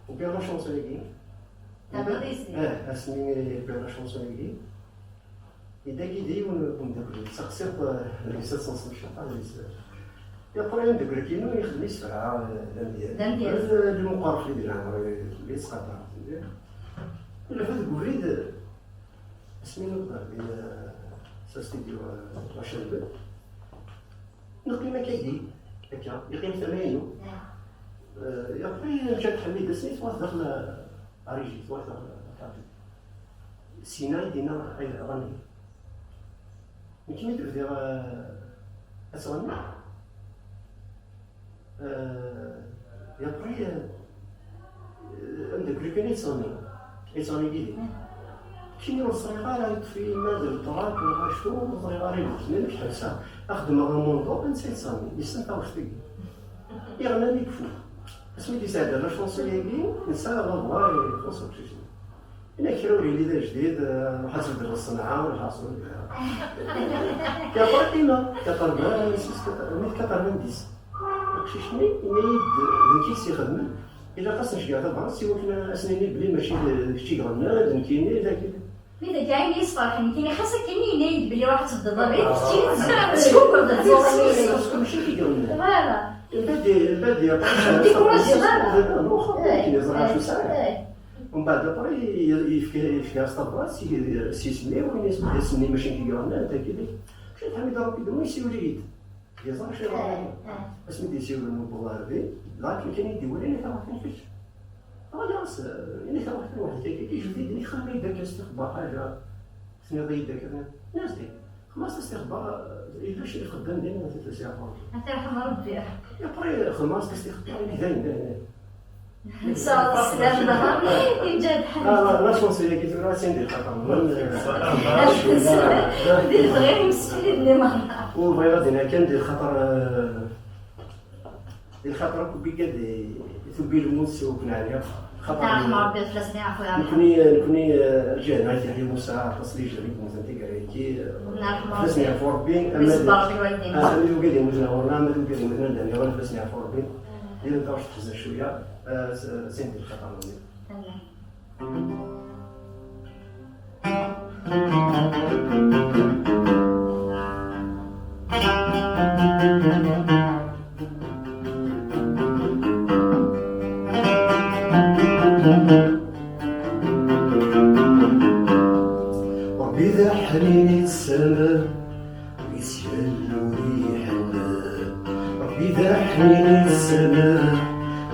Wwiɣ la chanson-agi. Tɛeddaḍ yis-i? Eh, asmi wwiɣ la chanson-agi. Yedda-yi-d yiwen n umeddakel, saqsiɣ-t, euh, deg-s ad tenseḍ cwiṭ, deg-s. Yeqqel ameddakel-agi-inu yexdem isefra, euh, d amedyaz. D amedyaz. Euh, d lmuqerreb di leɛmer, euh, yettqadar. Nella deg ubrid, asmi newweḍ ɣer din, eh, s astidyu, eh, Racel Bed, neqqim akkagi, akka, yeqqim tama-inu. Eh, yeqqim Mǧahed Ḥamid, asmi twat daxel, eh, ariji, twat daxel, eh, syin i d-yenna ay d aɣani. Nekk mi d-bdiɣ, eh, ad ttɣenniɣ, Euh, et après, euh, ameddakel kan i yettɣenni, i yettɣenni yid-i. Kini ur ẓriɣ ara yeṭṭef-iyi ma d lṭrak neɣ acu, ur ẓriɣ ara inek. Nnan-ak ḥebseɣ, ad xedmeɣ amunḍu, ansa yettɣenni, yessen taɣect-agi. Iɣenna mi yeffud. Asmi d-yesɛedda la chanson-agi, nesɛa la voix ixuṣṣ uqcic-nni. Yenna-k kra ur yelli d ajdid, eh, ruḥ ad tbeddleḍ ṣṣenɛa, lḥaṣul. Quatre-vingt-six, quatre-vingt-dix. Aqcic-nni yenna-yi-d, d nekk i s-ixedmen, ilaq ad s-necgeɛ tabrat, i wakken ad s-nini belli mačči d kečč i iɣennan, d nekkini, d akken. Mi d akka ayen i yi-sferḥen, nekkini xas akken yenna-yi-d belli ruḥ ad tebddeḍ abrid, keččini tezwireḍ, teskukureḍ, ad tẓuɣ. Mačči d kečč i iɣennan. Voilà. Mbeɛd, mbeɛd yeɛṭi. Ur tekkurajiḍ ara. Akken yeẓra acu sɛiɣ. Mbeɛd après, yefka, yefka-as tabrat, s yisem-iw, yenna-as belli ass-nni mačči nekk i iɣennan, d akken. Mbeɛd Ḥamid Ṛabbi d win yessiwel-iyi-d. Yeẓra acu yeḍran. Asmi d-yessiwel newweḍ ɣer din, dɣa akken kan i d-iwala, yenna-k ṛuḥ kan kečč. Ɣas, yenna-k ṛuḥ kan weḥd-k akka, kečč bdi-d, nekk xemmemeɣ-d akka s tixebbar ḥaǧa, tenniḍ-iyi-d akka, nniɣ-as-d. Xmas-as tixebbar, yella cci ixeddem din, ma tefres iɛqer. Ad t-yerḥem Ṛebbi. Après, xmas-as tixebbar, ini dayen, dayen, dayen. Nesɛa sslam dɣa, Mǧahed Ḥamid. Ah, la, la chanson-agi tura, sin di lxaṭer. Di lebɣi imsefliden i merra. Ur bɣiɣ ad d-iniɣ kan di lxaṭer, eh, di lxaṭer akk bika di, tubbi lmut s wakken ɛniɣ. Xaṭer Ṛeḥma Ṛebbi, fell-asen yeɛfu yerḥem. Nekni, nekni, eh, lǧiha-nneɣ At Yeḥya Musa, aṭas n yijri i yemmuten tiggra-agi. Ṛeḥma Ṛebbi. Fell-asen yeɛfu Ṛebbi, ama d, iṣebber ɣef lwaldin. Ah, ama d wigad yemmuten ɣur-neɣ, ama d wigad yemmuten anda nniḍen, fell-asen yeɛfu Ṛebbi. Amin. Di taɣect tezza cwiya, eh, s-, sin di lxaṭer-nni. Amin. Ṛebbi d aḥnin yettsamen, wis yal ur iḥennet. Ṛebbi d aḥnin yettsamen,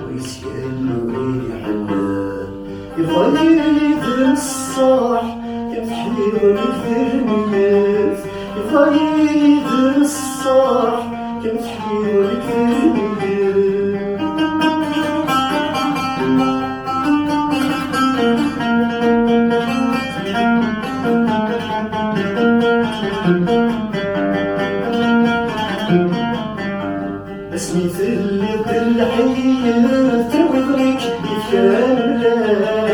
wis yal ur iḥennet. Iḍal-iyi-d ṣṣeḥ, kem teḥyiḍ nekk d lmeyyet. Iḍal-iyi-d ṣṣeḥ, kem teḥyiḍ nekk d lmeyyet. Asmi telliḍ d lḥir, tawiḍ-ik ifkan mlan.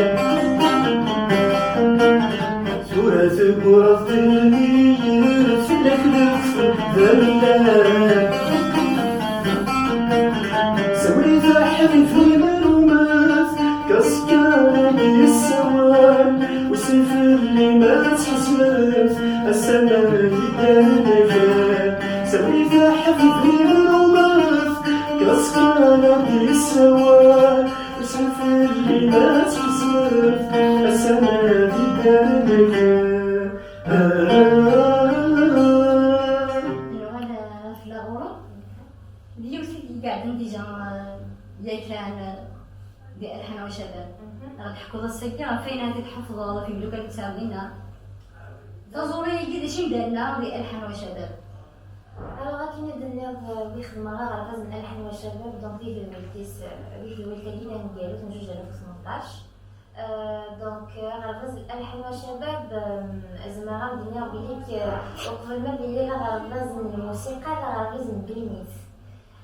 Tura tegguraḍ d lmir, fell-ak lekf d amellal. Sawel-it a ḥbib, limer umet, kaskar ad d-yessawal. Usen fell-i ma tḥesbemt, ass-a ma yeddan akal. Sawel-it a ḥbib, limer umet, kaskar ad d-yessawal. Usen fell-i ma tḥesbemt, ass-a ma yeddan akal. Nuɣal ɣef la Europe. D yiwet i iqeɛden déjà, euh, yakan, euh, di Alḥan wa Cabab. Mhm. Ad d-teḥkuḍ ass-agi ɣef wayen ara t-id-tḥefḍeḍ ɣef imeddukal n Tesɛudin-a. Taẓuri-agi d acu i d-terna di Alḥan wa Cabab? Alors, akken i d-tenniḍ, euh, wi xedmeɣ aɣerbaz n Alḥan wa Cabab, donc di tedwilt-is, euh, di tedwilt-agi taneggarut n zuǧ alaf u tmenṭac. Euh, donc, euh, aɣerbaz Alḥan wa Cabab, euh, zemreɣ ad d-iniɣ belli k-, uqbel ma d-yili d aɣerbaz n lmusiqa, d aɣerbaz n ddunit.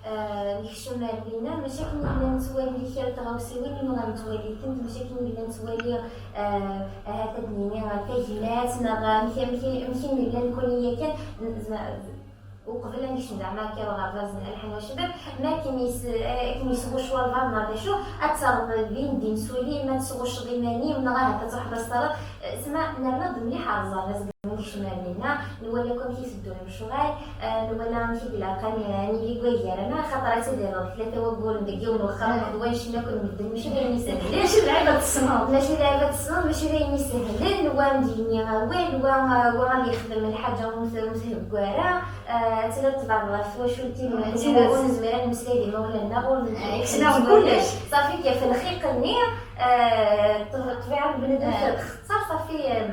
Euh, nekcem ar dinna, mačči akken nella nettwali kra n tɣawsiwin, nella nettwali-tent, mačči akken nella nettwali, euh, ahat ad d-nini, euh, tagmat, neɣ, euh, amek, amek, amek i nella nekkni yakan, n-, zna-, uqbel ad nekcem zeɛma akka aɣerbaz n Alḥan wa Cabab, ma akken yes-, akken yesɣucc walbaɛḍ neɣ d acu, ad terreḍ din din suli, ma tesɣucceḍ iman-im, neɣ ahat ad truḥeḍ ad s-terreḍ, eh, sma nerna-d mliḥ ar ẓẓer, azgen nekcem ar dinna, nwala akk amek i teddun lecɣal, eh, nwala amek i ilaq ad n-, ad nili deg wagar-a, neɣ axaṭer ad tiliḍ tlata wagguren deg yiwen wexxam, d wanecen akk n medden, mačči d ayen isehlen. Mačči d lɛib ad tessneḍ. Mačči d lɛib ad tessneḍ, mačči d ayen isehlen, wa ad d-yini awal, wa, wa ad yexdem lḥaǧa ur t-, ur theggu ara. Ah, ad tiliḍ tbeɛdeḍ ɣef twacult-im, ur nezmir ad nemmeslay d imawlan-nneɣ, ur n-, ur kksen-awen kullec. Ṣafi, kif lxiq-nni, ah, ṭ-, ṭṭbiɛa n bnadem txeṣṣer, ṣafi, em,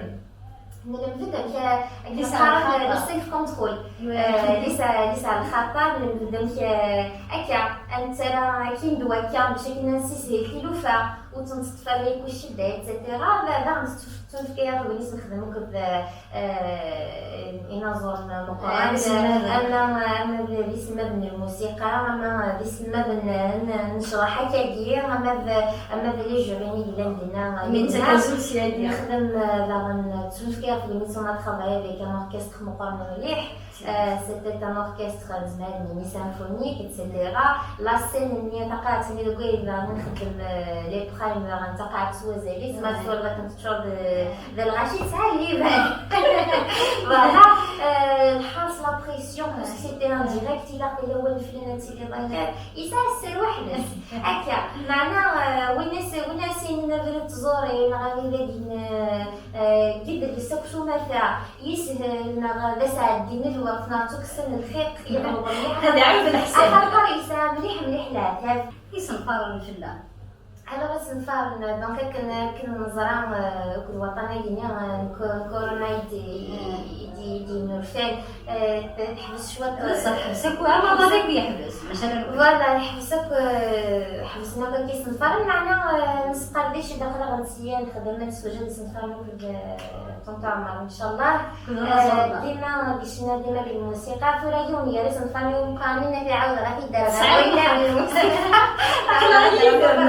nlemmed amek, ah, akken qqaren, le self control. Ah, lisa, lisa lxaṭer, nlemmed amek, ah, akka, ad nettarra akin d wakka, bac akken ad nessishil tilufa, ur tt-neṭṭef ara yakk ccedda, et cetera. Ba-, daɣen tettunefk-aɣ tegnit nexdem akked, ah, eh, inaẓuren meqqren. Ah, d iselmaden. Ama, ama d, d iselmaden n lmusiqa, ama d iselmaden n, n ccḍeḥ akkagi, ama d, ama d les jurys i yellan dinna. Nettak azul syagi. Nexdem, eh, daɣen, eh, tettunefk-aɣ tegnit, on a travaillé avec un orchestre meqqren mliḥ. Euh, c'était un orchestre, nezmer ad nini symphonique, et cetera. La scène-nni, taqaɛet-nni deg wayeg daɣen nxeddem, euh, les primes, daɣen taqaɛet s wazal-is, ma twalaḍ akken teččur d, d lɣaci, tesɛa lhiba. Voilà. Euh, lḥerṣ, la pression, parce que c'était en direct, ilaq yella wawal fell-i ad tiliḍ akka. Yesɛa sser weḥd-s. Akka. Meɛna, euh, win as, win as-yinin abrid tẓuri, neɣ abrid-agi n, euh, euh, deg yidles akk s umata, yeshel neɣ d asɛeddi n lweqt neɣ d tukksa n lxiq, yeqleḍ mliḥ. Ad iɛawed leḥsab. Axaṭer yesɛa mliḥ, mliḥ leɛtab. Isenfaren fell-am. Alors, isenfaren, donc, akken, akken neẓra, euh, akked waṭṭan-agi-nni, euh, n ko-, n corona i d-, i d-, i d-yennulfan, euh, teḥbes cwiṭ, euh, teḥbes akk, amaḍal akk yeḥbes, maca. Voilà, yeḥbes akk, euh, ḥebsen akk akka isenfaren, meɛna, euh, nesqerdec-d aql-aɣ-d sya nexdem ad nessewjad isenfaren akked, euh, Tonton Ɛmer, ncallah. Dima deg ccna, dima deg lmusiqa. Tura yiwen gar isenfaren imeqqranen ad iɛawed ɣef idder ɣer wayla n lmusiqa. Aql-aɣ yid-m.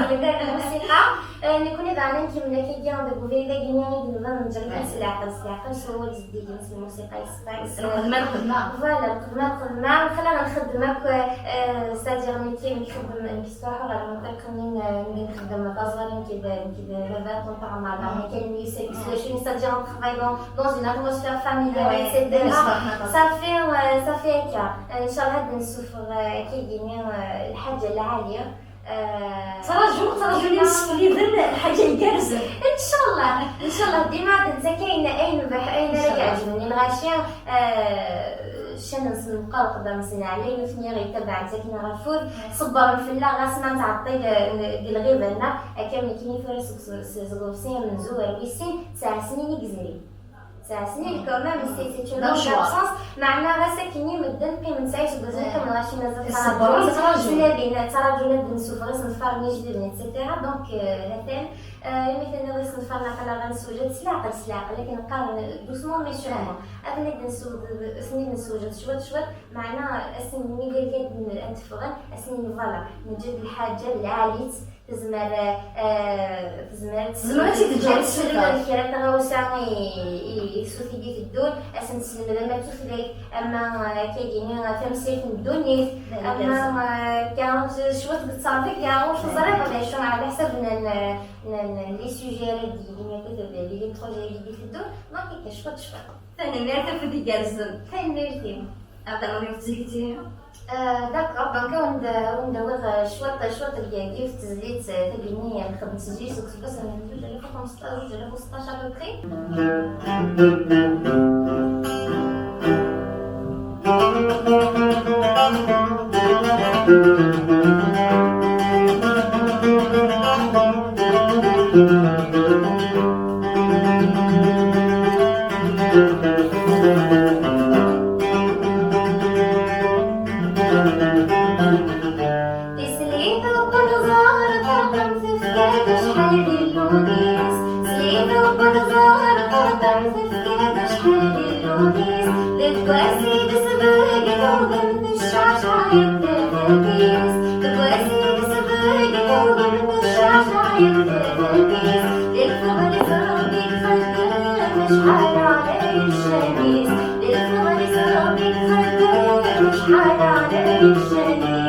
Lmusiqa. Eh, nekkni daɣen ad nkemmel akkagi deg ubrid-agi-nni i d-nebda neǧǧer kan s leɛqel, s leɛqel, s wawal zeddigen, s lmusiqa yeṣfan. Lxedma, lxedma. Voilà, lxedma, lxedma. Nxella ad nxeddem akk, eh, c'est-à-dire nekki, nekk xeddem, nekk sruḥeɣ ɣer uṭṭiq-nni n, n, nxeddem taẓuri, nekk d, nekk d baba n Ṭaɛmar, daɣen kan myussafen s wacu, c'est-à-dire on travaille dans, dans une atmosphère familiale, ah ouais, et cetera. Ça fait, euh, ça fait akka. Eh, ncallah ad d-nessufeɣ, eh, akkagi-nni, eh, lḥaǧa lɛali. Eh, ttṛaǧu, ttṛaǧu imsefliden, lḥaǧa igerrzen. Ncallah, ncallah, dima ad nettak ayen, ayen, ayen ara iɛeǧben i lɣaci. Eh, ccan-nsen meqqer, uqdam-nsen ɛlay, nutni ɣ-yettabaɛen, ttaken ɣef wud, ṣebbren fell-aɣ ɣas ma nettɛeṭṭil, eh, deg lɣiba-nneɣ. Akka am nekkini tura seg, seg, seg uḍebsi amenzu ar wis sin, tesɛa snin i yezrin. Tesɛa snin quand même, c'est, c'est une longue absence. Meɛna ɣas akkenni medden qqimen tesɛa iseggasen, qqimen ɣaci mazal ttṛaǧun, ttṛaǧun ad d-nsufeɣ isenfaren ijdiden, et cetera. Donc, euh, ha-t-an, euh, imi tenniḍ isenfaren aql-aɣ ad nessewjed s leɛqel, s leɛqel, akken qqaren, doucement mais sûrement. Ad ten-id-nessewjed, ad ten-id-nessewjed cwiṭ, cwiṭ, meɛna ass-nni d irgaden ad d-ffɣen, ass-nni, voilà, neǧǧa-d lḥaǧa lɛali-tt, tezmer, eh, tezmer ad tt-, tezmer ad tt-id-teǧǧ ad tesselmed kra n tɣawsa i, i, i tsut i d-iteddun, ad sen-tesselmed ama d tutlayt, ama, eh, akkagi-nni, eh, tamsirt n ddunit, ama, eh, akka, cwiṭ deg ttṛabik, ya, ur teẓriḍ d acu, ɛla ḥsab n, n, n, n les sujets ara d-yilin akked d, d les projets i d-iteddun, donc akka, cwiṭ, cwiṭ. Tanemmirt ɣef wid igerrzen. Tanemmirt-im. Ad d-tawiḍ tizlit-ihi? Euh, d'accord, donc ad wen-d-, ad wen-d-awiɣ, euh, cwiṭ, cwiṭ deg, deg yiwet tezlit, euh, tagini, euh, nxeddem s zzit seg useggas n zuǧ alaf u xemseṭṭac, zuǧ alaf u seṭṭac à peu près. Tislit n unẓar terqem tefka-d acḥal di llubis. Tislit n unẓar terqem tefka-d acḥal di llubis. Deg wass i d-tesbegdudem tecceɛceɛ-d tafat-is. Deg wass i d-tesbegdudem tecceɛceɛ-d tafat-is. Di lfeḍl-is Ṛebbi ixeddem acḥal ɛlay ccan-is. Di lfeḍl-is Ṛebbi ixeddem acḥal ɛlay ccan-is.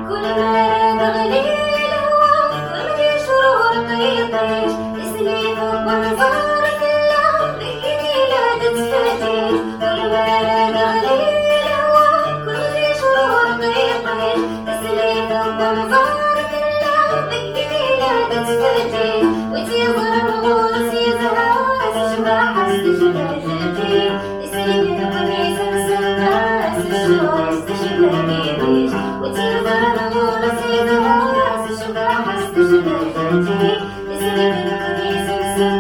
Kul mi ara d-teɣli lehwa, kul mi yecrurq yiṭij, tislit n unẓar tella deg yinila d ttfeǧǧiǧ. Kul mi ara d-teɣli lehwa, kul mi yecrurq yiṭij, tislit n unẓar tella deg yinila d ttfeǧǧiǧ. Wi tt-yeẓran ɣur-s yezha s ccbaḥa-s tecbeḥ ǧeǧǧiǧ. Isli-nni lqmis-nsen, ccɣel-is tecbeḥ bibic. Wi tt-yeẓran ɣur-s yezha s ccbaḥa-s tecbeḥ ǧeǧǧiǧ. Isli-nni lqmis-nsen,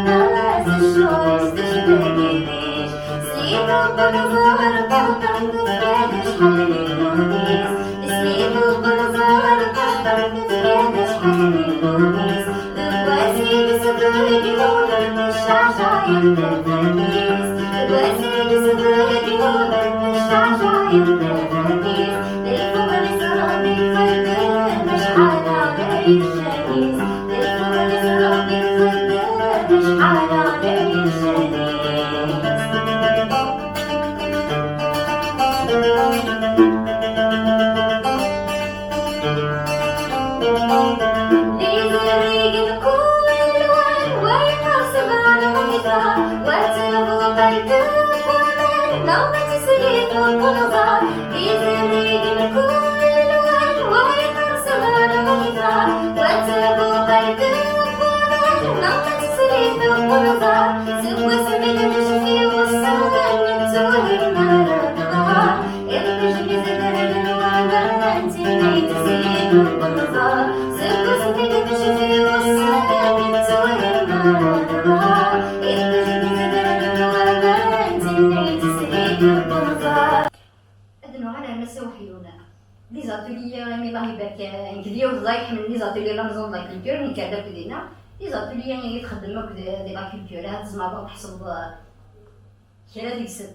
ccɣel-is tecbeḥ bibic. Sliɣ-d unẓar ṭerṭer tefka-d acḥal di llubis. Sliɣ-d unẓar ṭerṭer tefka-d acḥal di llubis. Deg wass i d-tesbegdudem tecceɛceɛ-d tafat-is. Deg wass i d-tesbegdudem tecceɛceɛ-d tafat-is. Di lfeḍl-is Ṛebbi ixeddem acḥal ɛlay ccan-is. Di lfeḍl-is Ṛebbi ixeddem acḥal ɛlay ccan-is. Di zerrig n kul lwan, wa yeqqers ɣer lɣiba, wa d tabuqalt n waman, neɣ ma d tislit n unẓar. Di zerrig n kul lwan, wa yeqqers ɣer lɣiba, wa d tabuqalt n waman, neɣ ma d tislit n unẓar. Seg wasmi d-necfi ussan, nettuhim ar ddɣar. Iṭij mi zedren waman, tinna i teslit n unẓar. Seg wasmi d-necfi ussan, nettuhim ar ddɣar. Iṭij mi zedren waman, tinna i teslit n unẓar. Ad nuɣal ar Massa Weḥyun. Les ateliers, imi Allah ibarek, nekk d yiwet ẓẓay ḥemmlen les ateliers la maison de la culture, nekk ar akk dinna. Les ateliers i txeddem akk di, di la culture, ad tzemreḍ ad tḥesbeḍ, eh, kra deg-sent.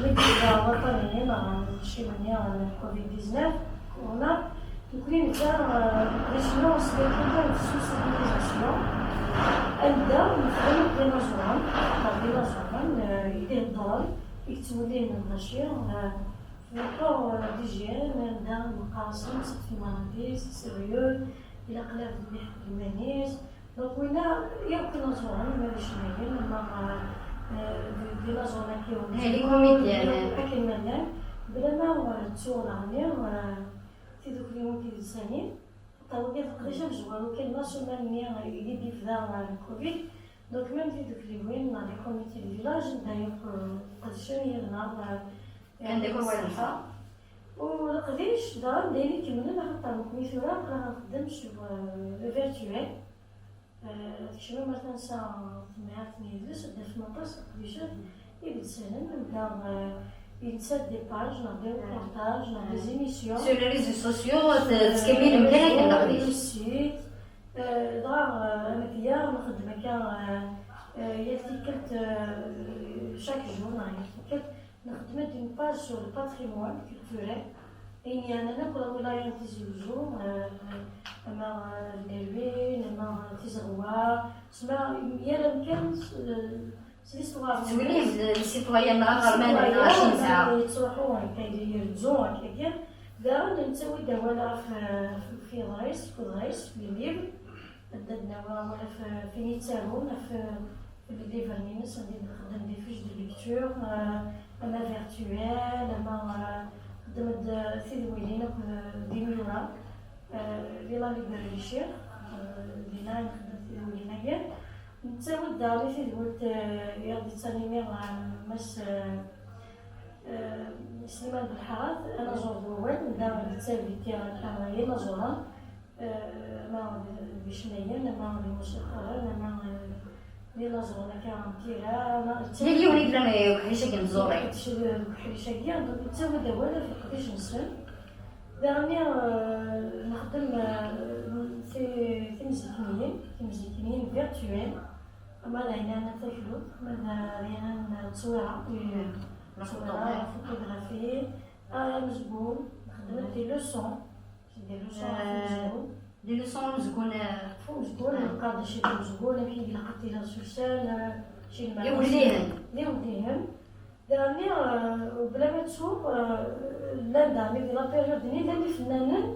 mi d-yebda waṭṭan-nni neɣ lqecciw-nni n covid dix-neuf, corona, nekkni netta, eh, d acemma s lḥukum d sensibilisation, anda nexdem d inaẓuren, xaṭer d inaẓuren, eh, i d-iheddren, i yettwellin lɣaci, eh, rapport, eh, d'hygiène, anda neqqar-asen c'est très maladie, c'est sérieux, ilaq lɛebd ad iḥeddem iman-is. Donc winna yakk inaẓuren, ma d icennayen, ma, eh, d, d inaẓuren akka iwumi, eh, les comédiens, eh, akken ma llan, bla ma, eh, ttuɣ daɣen, eh, tidukliwin tidelsanin, xaṭer wagi d leqdic amezwaru kan, la semaine-nni i d-yebda, eh, le covid, donc même tidukliwin neɣ les comités de village, anda yakk, eh, qedcen yid-neɣ, eh, kan d akken ṣṣeḥḥa. U leqdic daɣen d ayen ikemlen, axaṭer nekkni tura aql-aɣ nxeddem sur, eh, le virtuel. Eh, tkecmem ar tansa temɛirt n yidles, ad d-tafem aṭas n leqdicat idelsanen, anda, eh, yensa des pages, neɣ des reportages, neɣ des émissions. Sur les réseaux sociaux, eh, tettkemmilem kan akken leqdic. Le site, eh, dɣa, eh, amedya, nxeddem akka, eh, eh, yal tikkelt, eh, chaque jour, neɣ yal tikkelt, nexdem-d une page sur le patrimoine culturel. Ayen yeɛnan akk la wilaya n Tizi Uzzu, eh, ama, eh, Lirwin, ama, eh, Tizeɣwa, sma yal amkan s, eh, s l'histoire. Tettwellim d citoyen neɣ aɣerman neɣ acu nesɛa. Yettruḥu akka, yerzu akka kan. Daɣen nettawi-d awal ɣef, eh, f, f yeḍris, f uḍris, f les livres. Ad d-nawi awal ɣef, f win yettarun, ɣef, f les livres-nni-ines, anda i d-nxeddem des fiches de lecture, eh, ama virtuel, ama, eh, Nxeddem-d tidwilin akked d imyura, eh, di la librairie Ccix, eh, dinna i nxeddem tidwilin-agi. Nettawi-d daɣen i tidwilt, eh, i aɣ-d-yettanimi, eh, Mass, eh, eh, Sliman Belḥarat, Anaẓur d wawal, anda i d-yettaviti akka inaẓuren. Eh, ama d, d icennayen, ama d imusiqaren, ama, eh, d inaẓuren akka n tira, ama d yal yiwen i yellan deg uḥric-agi n tẓuri. Deg uḥric-agi, yettawi-d awal ɣef leqdic-nsen. Daɣen, eh, nexdem, eh, ti-, timzikniyin, timzikniyin virtuelles, ama d ɛinana taklut, ama d ɛinana n ttewra, eh, ttewra, la photographie, eh, amezgun, nexdem des leçons. Des leçons ɣef umezgun. Des leçons umezgun, eh, ɣef umezgun, ah, nqerdec-d umezgun, amek i ilaq ad tiliḍ s ussan, eh, iwellihen. D iwellihen. Daɣen, eh, bla ma ttuɣ, eh, llan daɣen di la période-nni, llan ifennanen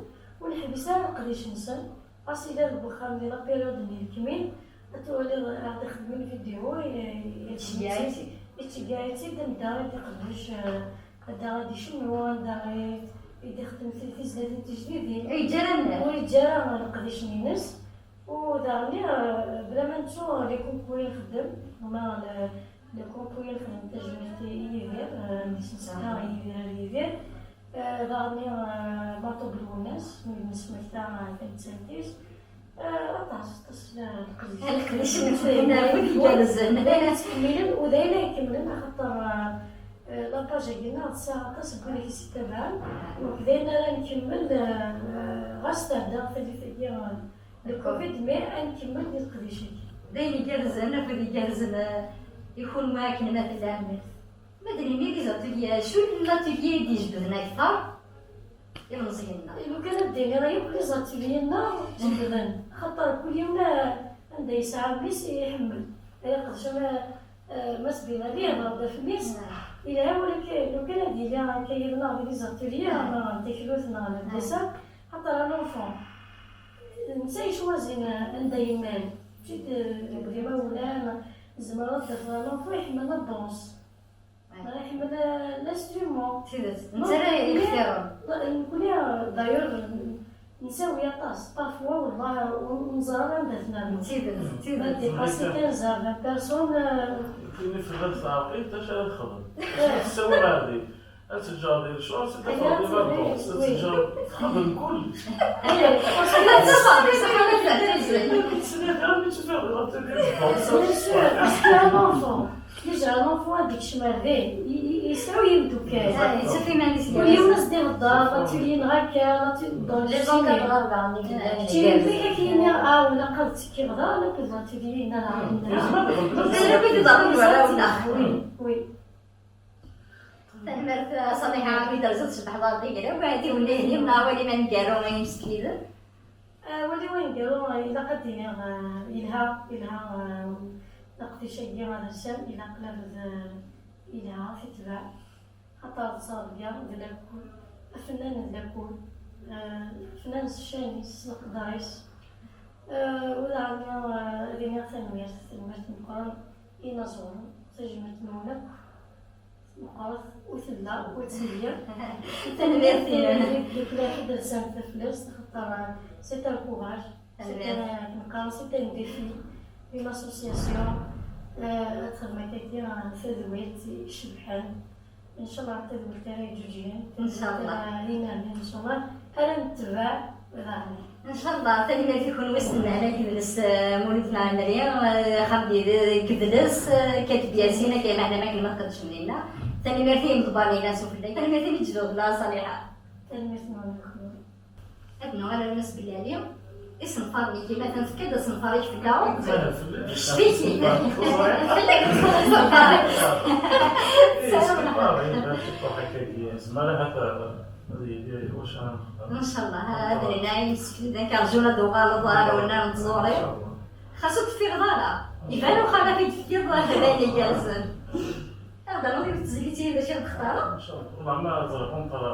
ur neḥbis ara leqdic-nsen. Ɣas ila deg wexxam di la période-nni d kemmini, ad twaliḍ ad ixeddmen vidéo, eh, yettceggiɛ-itt-id, anda i d-iqeddec, eh, anda i d-icennu, anda i, i d-ixeddem ti-, tizlatin tijdidin. Ur yeǧǧi ara nnif. Ur yeǧǧi ara leqdic-nni-ines. U daɣen, eh, bla ma nettu les concours i nxeddem, ama le, les concours i nxeddem tajmilt i Yidir, eh, nesmekta i Yidir ar Yidir. Eh, daɣen, eh, Maṭub Lwennas, mi d-nesmekta, eh, tamettant-is. Eh, aṭas, aṭas, eh, leqdic. Leqdic n wid igerrzen. Llan yettkemmilen, u d ayen ara ikemmlen, axaṭer, eh, eh, la page-agi-nneɣ tesɛa aṭas n wid i s-ittabaɛen. Donc, d ayen ara nkemmel, eh, eh, ɣas tɛedda tallit-agi, eh, le covid, mais ad nkemmel di leqdic-agi. D ayen igerrzen, afud igerrzen, eh, i kunwi akken ma tellam. Ma d-nini les ateliers, acu n l'atelier i d-ijebden akteṛ ilemẓiyen-nneɣ? Lukan ad d-iniɣ akk les ateliers-nneɣ jebden, xaṭer kul yiwen, eh, anda yesɛa mmi-s i iḥemmel. Ay aqedcem, eh, eh, Mass Bilali, yehder-d ɣef mmi-s. Yelha, walakin lukan ad yili akka yid-neɣ di les ateliers, neɣ n taklut, neɣ n ddesa, xaṭer un enfant, netta yecwazin, eh, anda yemmal. Mačči d, eh, d imawlan, tzemreḍ ad d-tafeḍ un enfant iḥemmel la danse. Neɣ iḥemmel, eh, l'instrument. Tidet. Donc, netta ara nekkni, ixtiren. Nekkni, d'ailleurs, n-, nsawi aṭas. Parfois, wallah, ur, ur neẓri ara anda tnernu. Tidet, tidet. Ma dépassé quinze à vingt personnes, eh, nekkni tella teɛreq-it, acu ara texdem? Eh. Tessawi ɣer din. Ad teǧǧeɣ di lecɣal, ad teǧǧeɣ di la danse, ad teǧǧeɣ txeddem kullec. Eh, parce que ur tettiliḍ ara mi ttufiɣ di l'atelier de danse. Bien sûr, parce que un enfant, déjà un enfant ad ikcem ar din, i, i, yesɛu yimeddukal. Ah, yettaf iman-is. Kul yiwen ad s-d-ihedder, l'atelier-nneɣ akka, l'atelier, donc, les encadreurs daɣen. Keččini mliḥ ad k-yini, ah, ilaq ad ttekkiḍ daɣen akked l'atelier-nneɣ daɣen. Mazal akk i d-iḍerrun warraw-nneɣ. Oui, oui. Tanemmirt a Ṣaliḥa, mi d-terziḍ tcebḥeḍ-aɣ-d agraw, iɛeddi wenni-hni, neɣ awal-im aneggaru ay imeskiden. Awal-iw aneggaru, ilaq ad d-iniɣ, eh, yelha, yelha, eh, leqdic-agi abersan, ilaq labed, eh, yelha, ad t-itbeɛ. Xaṭer d ttrebga, d lakul, afennan d lakul, eh, afennan s ccan-is, s leqder-is. Eh, u daɣen, eh, ad iniɣ tanemmirt, tanemmirt meqqren i yinaẓuren, tajmilt-nwen akk. Meqqret, ur tella, ur ttili. Tanemmirt i tdukla i d-lsant taflest, axaṭer c'est un courage. C'est un, neqqar, c'est un défi, une association, euh, ad txedm akkagi, euh, tadwilt icebḥen. Ncallah tadwilt ara yeǧǧuǧgen. Ncallah. Tadwilt ara inernin, ncallah. Ara netbeɛ daɣen. Ncallah, tanemmirt i kunwi s nnehla n yidles, eh, Mulud Mɛemmri, eh, axxam d yid-, deg yidles, eh, Kateb Yasin, akka yeɛni akken ma tqeddcem dinna. Tanemmirt i yimeḍebber-nni s ufella. Tanemmirt i mi d-tejbdeḍ la Ṣaliḥa. Tanemmirt-nwen akk. Ad nuɣal ar Mass Bellali. Isenfaren-ik, ma atan tefka-d asenfar-ik fell-aɣ. Fell-ak. Fell-ak. Tezmer ahat Ncallah, ad d-nini ayen yesseklen, ad k-rjun ad d-tuɣaleḍ ar unnar n tẓuri. Ncallah. Xas ur d-teffiɣeḍ ara, iban uxxam i d-tefkiḍ d ayen igerrzen. Ad d-ternuḍ yiwet n tezlit-ihin d acu i d-textareḍ? Ncallah. Wallah, ma ẓriɣ, ur neqqar,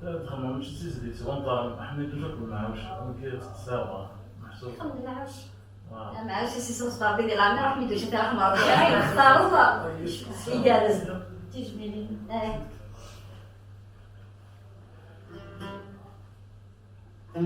eh, txemmem mačči d tizlit, ur neqqar, ḥemmel-it akk Mɛuc, nekk ttqeṣṣireɣ, meḥsub. Xemmem Mɛuc. Ah. Mɛuc, si s-, s Rebbi di leɛmer, ḥemmel-it, ur d-teffiɣ ara, ma ur d-teffiɣ ara, ad k-textareḍ. Igerrez. Tijmilin. Eh. Ad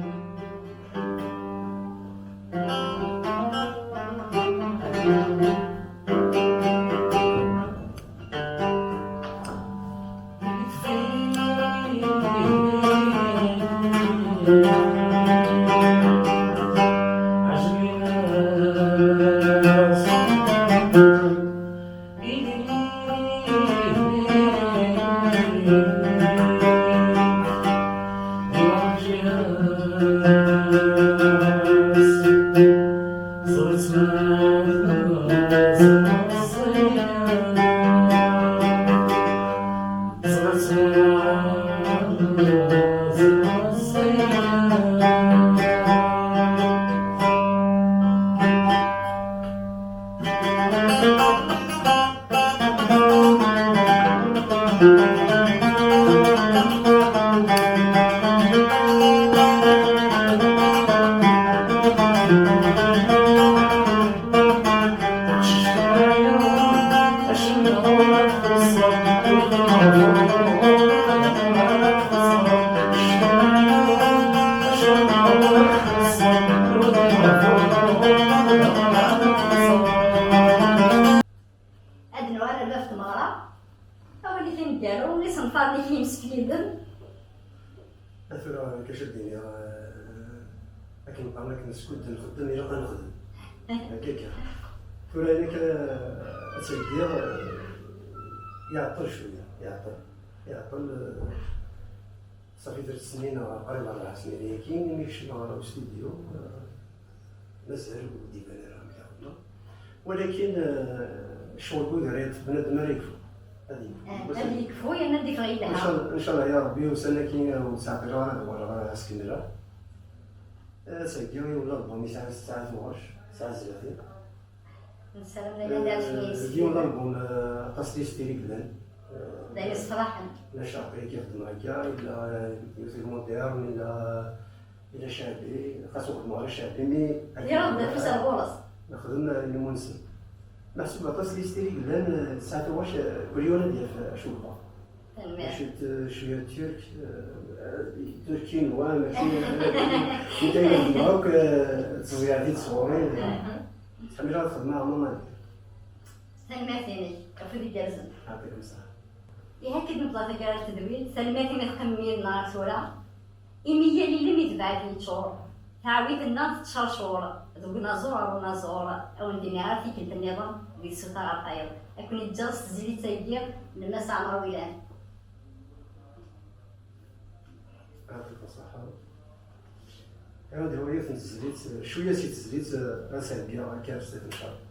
nuɣal ar bab tmeɣra. Awal-ik aneggaru, isenfaren-ik yimsefliden. A tura, nekk acu ad d-iniɣ, eh, akken qqaren, akken skud nxeddem, ilaq ad nexdem. Akka kan. Tura, nekk, eh, ad tt-heggiɣ, eh, iɛeṭṭel cwiya, iɛeṭṭel. Iɛeṭṭel, eh, Ṣafi tlata snin neɣ qrib rebɛa snin ayagi, imi kecmeɣ ɣer ustidyu, eh, mazal ur d-iban ara amek ara xedmeɣ. Walakin, eh, ccɣel wid ara yeṭṭef bnadem ara yekfu. Ad yekfu. Eh, ad yekfu yerna ad yeffeɣ yelha. Ncallah, ncallah ya Rebbi, ussan-agi, eh, ur ttɛeṭṭileɣ ara ad uɣaleɣ ara ad as-kemmleɣ. Eh, ad s-heggiɣ yiwen n lalbum yesɛa, yesɛa tuɣac, yesɛa zlatin. Nessaram d ayen ad d-ɛeccen. Eh, d yiwen n lalbum, eh, aṭas n yistiri i yellan. Eh, d ayen yessefraḥen. Yella ceɛbi i xedmeɣ akka, yella, eh, yiwet n modern, yella, yella ceɛbi, xas ur xedmeɣ ara ceɛbi, mi yaw d afus ar ɣur-s. Nexdem, eh, imunnsen. Meḥsub aṭas n yistiri i yellan, eh, tesɛa tuɣac, eh, kul yiwen ad yaf, eh, acu yebɣa. Tanemmirt. Mačči d, cwiya d Turk, eh, Turki nwa, mačči, eh, netta yexdem akk, eh, d tẓeyɛt i d-sɣuri. Aha. Ḥemmleɣ ad xedmeɣ Mama Dir. Tanemmirt-inek, afud igerrzen. Yeɛṭikem ṣṣeḥḥa. Ihi akka d-nebḍa taggara n tedwilt, tanemmirt imi teqqimem yid-neɣ ar tura. Imi yal ilem itbeɛ-it yeččur, taɛwit-nneɣ tettcercur, deg unaẓur ɣer unaẓur, a wen-d-iniɣ ar tikkelt nniḍen di tsuta ɣer tayeḍ. Ad ken-ǧǧeɣ s tezlit-agi n Mass Ɛmer Wilan. Yeɛṭikum ṣṣeḥḥa. Ad d-awiɣ yiwet n tezlit, cwiya si tezlit, ad s-heggiɣ akka ar sdat, ncallah.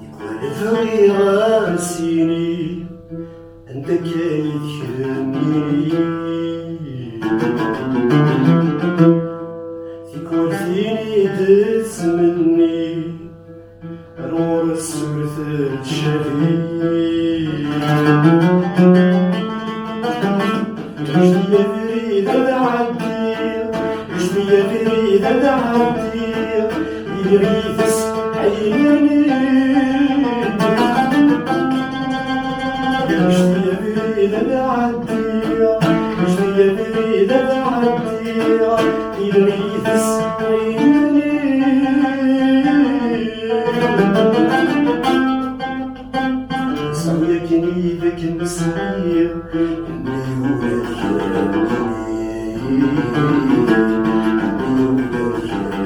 Tikwal bɣiɣ ad s-iniɣ anta akka i d kemmini. Tikwal tin i d-ttmenni, ar ɣur-s ur tettcabi. Ǧǧet-iyi abrid ad ɛeddiɣ, ǧǧet-iyi abrid ad ɛeddiɣ, idɣi tesɛini. Ǧǧet-iyi abrid ad ɛeddiɣ, ǧǧet-iyi abrid ad ɛeddiɣ, idɣi tesɛini. Sawi akken i d akken sɛiɣ, imi ula d kra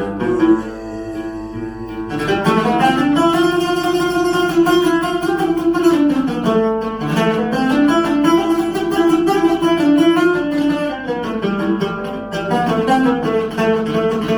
n